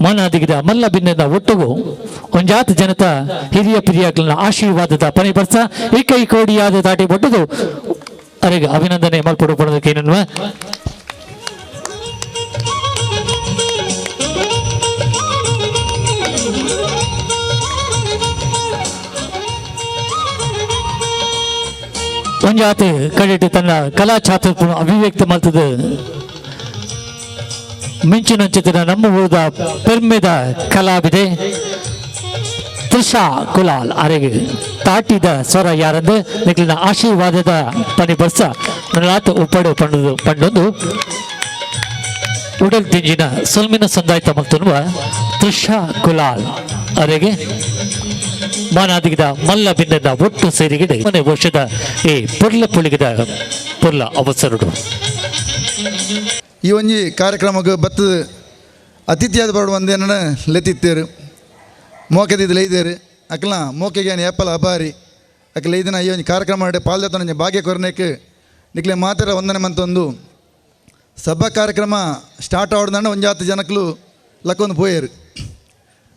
ಮನಾದಿಗಿದ ಮಲ್ಲ ಬಿನ್ನದ ಒಟ್ಟುಗು ಒಂಜಾತ ಜನತ ಹಿರಿಯ ಪಿರಿಯಾಕ್ಲನ ಆಶೀರ್ವಾದದ ಪನಿ ಬರ್ಸ ಈ ಕೈ ಕೋಡಿಯಾದ ತಾಟಿ ಬೊಟ್ಟುದು ಅರೆಗೆ ಅಭಿನಂದನೆ ಮಲ್ಪಡು ಪಡೋದಕ್ಕೆ ಏನನ್ನುವ. ಒಂಜಾತ ಕಡೆಟ್ ತನ್ನ ಕಲಾ ಚಾತುರ್ಪುಣ ಅಭಿವ್ಯಕ್ತ ಮಲ್ತದ ಮಿಂಚಿನಂಚಿತನ ನಮ್ಮ ಊರದ ಪೆರ್ಮೆದ ಕಲಾವಿದೆ ತ್ರಿಷಾ ಕುಲಾಲ್ ಅರೆಗೆ ತಾಟಿದ ಸ್ವರ ಯಾರಂದು ನಿಖಿಲಿನ ಆಶೀರ್ವಾದದ ಪನಿ ಬರ್ಸ ನಲಾತ ಉಪ್ಪಡು ಪಂಡದು ಪಂಡೊಂದು ಉಡಲ್ ದಿಂಜಿನ ಸೊಲ್ಮಿನ ಸಂದಾಯ್ತ ಮಲ್ತುನ್ನುವ ತ್ರಿಷಾ ಕುಲಾಲ್ ಅರೆಗೆ ಮಾನಾದಿಗಿದ ಮಲ್ಲ ಬಿಂದದ ಒಟ್ಟು ಸೇರಿಗಿದೆ ಮನೆ ವರ್ಷದ ಈ ಪುರ್ಲ ಪುಳಿಗಿದ ಪುರ್ಲ ಅವಸರುಡು. ಈ ಒಂಜಿ ಕಾರ್ಯಕ್ರಮಕ್ಕೆ ಬತ್ತದ ಅತಿಥಿಯಾದ ಬರಡು ಒಂದೇನ ಲೆತ್ತಿತ್ತೇರು ಮೋಕೆದಿದ್ದು ಲೈದೇರು ಅಕ್ಲ ಮೋಕೆಗೆ ಏಪಲ ಅಬಾರಿ ಅಕ್ಲ ಇದನ್ನ ಈ ಒಂಜಿ ಕಾರ್ಯಕ್ರಮ ಮಾಡಿ ಪಾಲ್ದತ್ತನ ಭಾಗ್ಯ ಕೊರನೇಕ್ ನಿಕ್ಲೆ ಮಾತ್ರ ಒಂದನೆ ಮಂತೊಂದು ಸಭಾ ಕಾರ್ಯಕ್ರಮ ಸ್ಟಾರ್ಟ್ ಆವಡ್ದಂಡ ಒಂಜಾತ ಜನಕ್ಲು ಲಕ್ಕೊಂದು ಪೋಯರು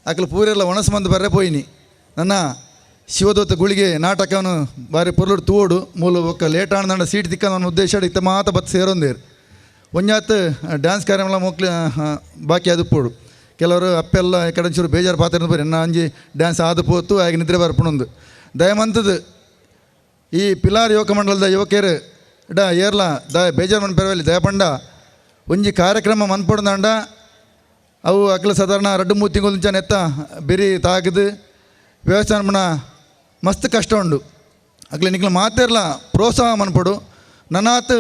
ಅಕ್ಲು ಪೂರೆಲ್ಲ ಒಣಸು ಮಂದು ಬರ್ರೆ ಪೋಯಿನಿ. ನನ್ನ ಶಿವದೂತ ಗುಳಿಗೆ ನಾಟಕವನ್ನು ಬಾರಿ ಪೊರ್ಲುಡು ತೂಡು ಮೂಲ ಒಕ್ಕ ಲೇಟ್ ಆಣದಂಡ ಸೀಟ್ ತಿಕ್ಕ ನನ್ನ ಉದ್ದೇಶ ಇತ್ತ ಮಾತ ಬತ್ತು ಸೇರೊಂದೇರು ಒಂಜಾತ್ ಡ್ಯಾನ್ಸ್ ಕಾರ್ಯಕ್ರಮ ಮೋಕ್ಲಿ ಬಾಕಿ ಅದು ಪೋಡು ಕೆಲವರು ಅಪ್ಪೆಲ್ಲ ಈ ಕಡೆ ಒಂಚೂರು ಬೇಜಾರು ಪಾತ್ರ ಬರೀ ನನ್ನ ಅಂಜಿ ಡ್ಯಾನ್ಸ್ ಆದ ಪೋತು ಹಾಗೆ ನಿದ್ರೆ ಬರ್ಪಣೊಂದು ದಯಮಂತದ್ದು ಈ ಪಿಲಾರ್ ಯುವಕ ಮಂಡಲದ ಯುವಕರು ಡ ಏರ್ಲ the ಬೇಜಾರು ಮನ್ ಪೆರವಲ್ಲಿ ದಯಪಂಡ ಒಂಜಿ ಕಾರ್ಯಕ್ರಮ ಮನ್ಪೊಡ್ದಾಂಡ ಅವು ಅಕ್ಲ ಸಾಧಾರಣ 2-3 ತಿಂಗಳು ಮುಂಚೆ ಎತ್ತ ಬೆರಿ ತಾಗದು ವ್ಯವಸ್ಥಾನ ಮನ ಮಸ್ತ್ ಕಷ್ಟ ಉಂಡು ಅಕ್ಲೆ ನಿಕ್ಲ ಮಾತಿರ್ಲ ಪ್ರೋತ್ಸಾಹ ಮನ್ಪೊಡು ನನ್ನಾತ್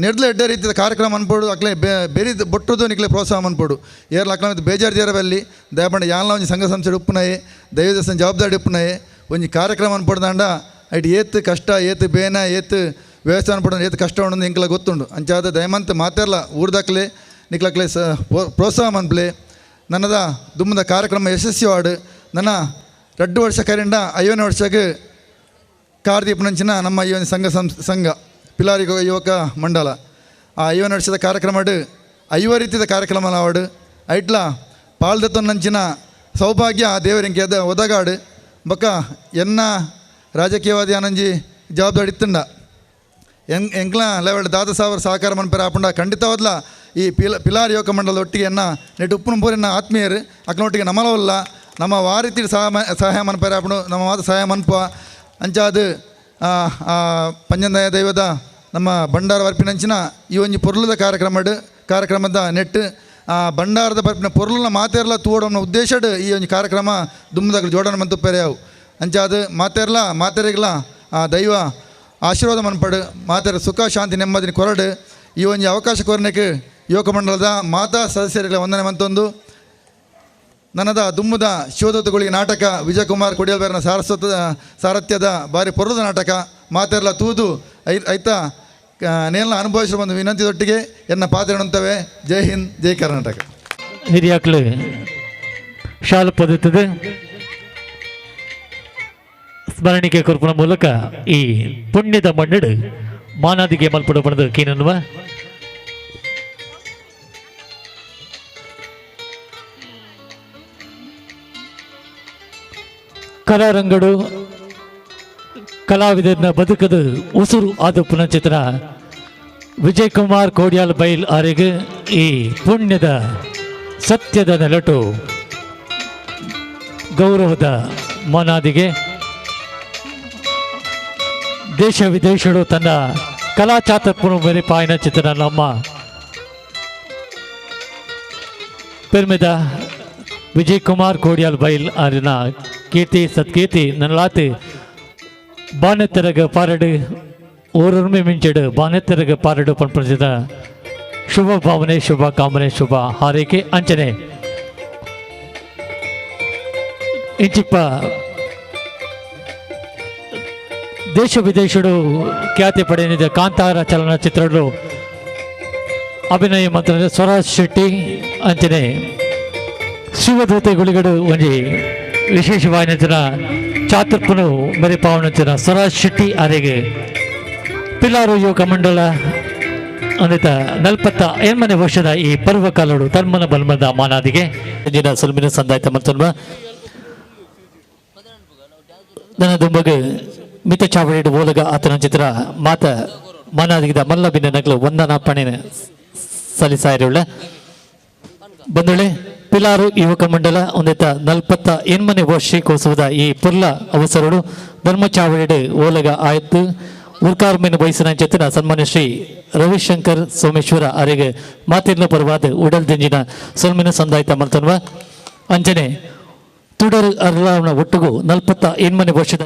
ನೆಡ್ಲ ಎಡ್ಡೆ ರೀತಿಯ ಕಾರ್ಯಕ್ರಮ ಅನ್ಪೋಡು ಅಕ್ಲೆ ಬೆರಿ ಬೊಟ್ಟುದು ನಿಕ್ಲೆ ಪ್ರೋತ್ಸಾಹ ಮನ್ಪೊಡು ಏರ್ಲ ಅಕ್ಲ ಬೇಜಾರು ಜೇರಬಲ್ಲಿ ದಯಪಂಡ ಯಾನ್ಲ ಒಂಜಿ ಸಂಘ ಸಂಸ್ಥೆ ಉಪ್ಪುನಯೆ ದೈವದರ್ಶನ ಜವಾಬ್ದಾರಿ ಉಪ್ಪುನಯೆ ಒಂಜಿ ಕಾರ್ಯಕ್ರಮ ಅನ್ಪೊಡ್ದಾಂಡ ಐಟ್ ಏತ್ ಕಷ್ಟ ಏತ್ ಬೇನ ಏತ್ ವ್ಯವಸ್ಥಾನ ಪಡ ಏತ್ ಕಷ್ಟ ಉಂಡು ಎಂಕ್ಲ ಗೊತ್ತುಂಡು ಅಂಚಾದ ದಯಮಂತ ಮಾತೆರ್ಲ ಊರ್ದಕ್ಲೆ ನಿಕ್ಲಕ್ಲೆ ಸ ಪ್ರೋತ್ಸಾಹ ಮನ್ಪ್ಲೆ ನನ್ನದ ದುಮ್ಮದ ಕಾರ್ಯಕ್ರಮ ಯಶಸ್ವಿ ನನ್ನ 2 ವರ್ಷ ಕರಿಂಡ 5ನೇ ವರ್ಷಕ್ಕೆ ಕಾರ್ದೀಪನಂಚಿನ ನಮ್ಮ ಈ ಒಂದು ಸಂಘ ಸಂಘ ಪಿಲಾರಿ ಯುವಕ ಮಂಡಲ ಆ 5ನೇ ವರ್ಷದ ಕಾರ್ಯಕ್ರಮ 5 ರೀತಿಯ ಕಾರ್ಯಕ್ರಮ ನಾವಡು ಐಟ್ಲ ಪಾಲ್ದತ್ತೊಂದಂಚಿನ ಸೌಭಾಗ್ಯ ದೇವರಿಂಕೆ ಅದ ಒದಗಾಡು ಬೊಕ್ಕ ಎನ್ನ ರಾಜಕೀಯವಾದಿ ಆನಂಜಿ ಜವಾಬ್ದಾರಿ ಇತ್ತಂಡ ಎಂಕ್ಲ ಲೆವೆಲ್ ದಾದ ಸಾವಿರ ಸಹಕಾರ ಮನ್ಪೆರ ಆಪುಂಡ ಖಂಡಿತವಾದ್ಲ ಈ ಪಿಲಾರ್ ಯುವಕ ಮಂಡಲದ ಒಟ್ಟಿಗೆ ಎನ್ನ ನೆಟ್ಟು ಉಪ್ಪುನ ಪೂರೆನ್ನ ಆತ್ಮೀಯರು ಅಕ್ಲೊಟ್ಟಿಗೆ ನಮ್ಮಲವಲ್ಲ ನಮ್ಮ ವಾರೀತಿ ಸಹಾಯ ಮನ್ಪೆರ ಆಪುಂಡು ನಮ್ಮ ಮಾತ ಸಹಾಯ ಮನ್ಪ ಅಂಚಾದ ಪಂಜಂದಾಯ ದೈವದ ನಮ್ಮ ಭಂಡಾರ ವರ್ಪಿನಂಚಿನ ಈ ಒಂಜಿ ಪೊರ್ಲುದ ಕಾರ್ಯಕ್ರಮ ಕಾರ್ಯಕ್ರಮದ ನೆಟ್ ಆ ಭಂಡಾರದ ಬರ್ಪಿನ ಪೊರ್ಲುನ ಮಾತೆರ್ಲ ತೂವಡನ ಉದ್ದೇಶಡ್ ಈ ಒಂಜಿ ಕಾರ್ಯಕ್ರಮ ದುಂಬುದಕ್ಲು ಜೋಡಣೆ ಮಂತುಪ್ಪೆರೆ ಯಾವು ಅಂಚಾದ್ ಮಾತೆರ್ಲ ಮಾತೆರೆಗ್ಲ ಆ ದೈವ ಆಶೀರ್ವಾದ ಮನ್ಪಡು ಮಾತೆರ ಸುಖ ಶಾಂತಿ ನೆಮ್ಮದಿನ ಕೊರಡು ಈ ಒಂಜಿ ಅವಕಾಶ ಕೊರನೆಕ್ ಯುವಕ ಮಂಡಲದ ಮಾತಾ ಸದಸ್ಯರಿಗೆ ವಂದನೆ ಮಂತೊಂದು ನನ್ನದ ದುಮ್ಮದ ಶಿವದತ್ತಗಳಿಗೆ ನಾಟಕ ವಿಜಯಕುಮಾರ್ ಕೊಡಿಯಲ್ಬೇರನ ಸಾರಸ್ವತ ಸಾರಥ್ಯದ ಬಾರಿ ಪೊರ್ಲದ ನಾಟಕ ಮಾತೆರ್ಲ ತೂದು ಐತಾ ನೇಲ್ನ ಅನುಭವಿಸುವ ಒಂದು ವಿನಂತಿದೊಟ್ಟಿಗೆ ಎನ್ನ ಪಾತ್ರೆ ಜೈ ಹಿಂದ್, ಜೈ ಕರ್ನಾಟಕ. ಹಿರಿಯಾಕ್ಲು ಶಾಲು ಪೊದೆತದೆ ಸ್ಮರಣಿಕೆ ಕೊರ್ಪುನ ಮೂಲಕ ಈ ಪುಣ್ಯದ ಮಣ್ಣಡು ಮಾನಾದಿಗೆ ಮಲ್ಪಡ ಪಡೆದು ಕೀನನ್ನುವ ಕಲಾರಂಗಡು ಕಲಾವಿದರನ್ನ ಬದುಕದು ಉಸುರು ಆದ ಪುನಶ್ಚೇತನ ವಿಜಯ್ ಕುಮಾರ್ ಕೋಡಿಯಾಲ್ ಬೈಲ್ ಆರಿಗೆ ಈ ಪುಣ್ಯದ ಸತ್ಯದ ನೆಲಟು ಗೌರವದ ಮನಾದಿಗೆ ದೇಶ ವಿದೇಶಗಳು ತನ್ನ ಕಲಾಚಾತರ್ಪಣ ಮೆರಿಪಾಯಿನ ಚಿತ್ರ ನಮ್ಮ ಪೆರ್ಮೆದ ವಿಜಯ್ ಕುಮಾರ್ ಕೋಡಿಯಾಲ್ ಬೈಲ್ ಆರಿನ ಕೀರ್ತಿ ಸತ್ಕೀರ್ತಿ ನನ್ನಲಾತಿ ಬಾನೆತ್ತರಗ ಪಾರಡು ಓರೊರ್ಮೆ ಮಿಂಚೆಡು ಬಾನೆತ್ತರಗ ಪಾರಡು ಪನ್ಪಂಚಿದ ಶುಭ ಭಾವನೆ ಶುಭ ಕಾಮನೆ ಶುಭ ಹಾರೈಕೆ ಅಂಚನೆ ಇಂಚಿಪ್ಪ ದೇಶ ವಿದೇಶಡು ಖ್ಯಾತಿ ಪಡೆಯನಿದೆ ಕಾಂತಾರ ಚಲನಚಿತ್ರಗಳು ಅಭಿನಯ ಮಂತ್ರ ಸ್ವರಾಜ್ ಶೆಟ್ಟಿ ಅಂಚನೆ ಶಿವದೂತೆ ಗುಳಿಗಡು ಒಂಜಿ ವಿಶೇಷವಾಯಿನಂಚಿನ ಚಾತುರ್ಪುನು ಮೆರಿಪಾವನಂಚಿನ ಸ್ವರಾಜ್ ಶೆಟ್ಟಿ ಅರೆಗೆ ಪಿಲಾರು ಯುವಕ ಮಂಡಲ ಅಂದಿತ 48ನೇ ವರ್ಷದ ಈ ಪರ್ವಕಾಲಡು ತನ್ಮನ ಬಲ್ಮದ ಮಾನಾದಿಗೆ ದಿನ ಸುಲ್ಮಿನ ಸಂದಾಯ್ತ ಮತ್ತೊಂದು ನನ್ನ ದುಂಬಗೆ ಮಿತ ಚಾವಡಿ ಓಲಗ ಆತನ ಚಿತ್ರ ಮಾತ ಮಾನಾದಿಗಿದ ಮಲ್ಲ ಬಿನ್ನ ನಗಲು ವಂದನಾ ಪಣೆನ ಸಲ್ಲಿಸಾಯಿರುಳ್ಳ ಬಂದುಳೆ ಪಿಲಾರು ಯುವಕ ಮಂಡಲ ಒಂದಿತ 48ನೇ ವಾರ್ಷಿಕೋತ್ಸವದ ಈ ಪುರ್ಲ ಅವಸರಡು ಧರ್ಮಚಾವಡಿ ಓಲಗ ಆಯ್ತು ಉರ್ಕಾರ್ಮೇನ ಬಯಸಿನ ಚೇತನ ಸನ್ಮಾನ್ಯ ಶ್ರೀ ರವಿಶಂಕರ್ ಸೋಮೇಶ್ವರ ಅರೆಗೆ ಮಾತಿನ ಪರವಾದ ಉಡಲ್ ದಿಂಜಿನ ಸೊಲ್ಮಿನ ಸಂದಾಯ್ತ ಮಲ್ತನ್ವ ಅಂಚನೆ ತುಡರು ಅರ್ಲಾವನ ಒಟ್ಟುಗು 48ನೇ ವರ್ಷದ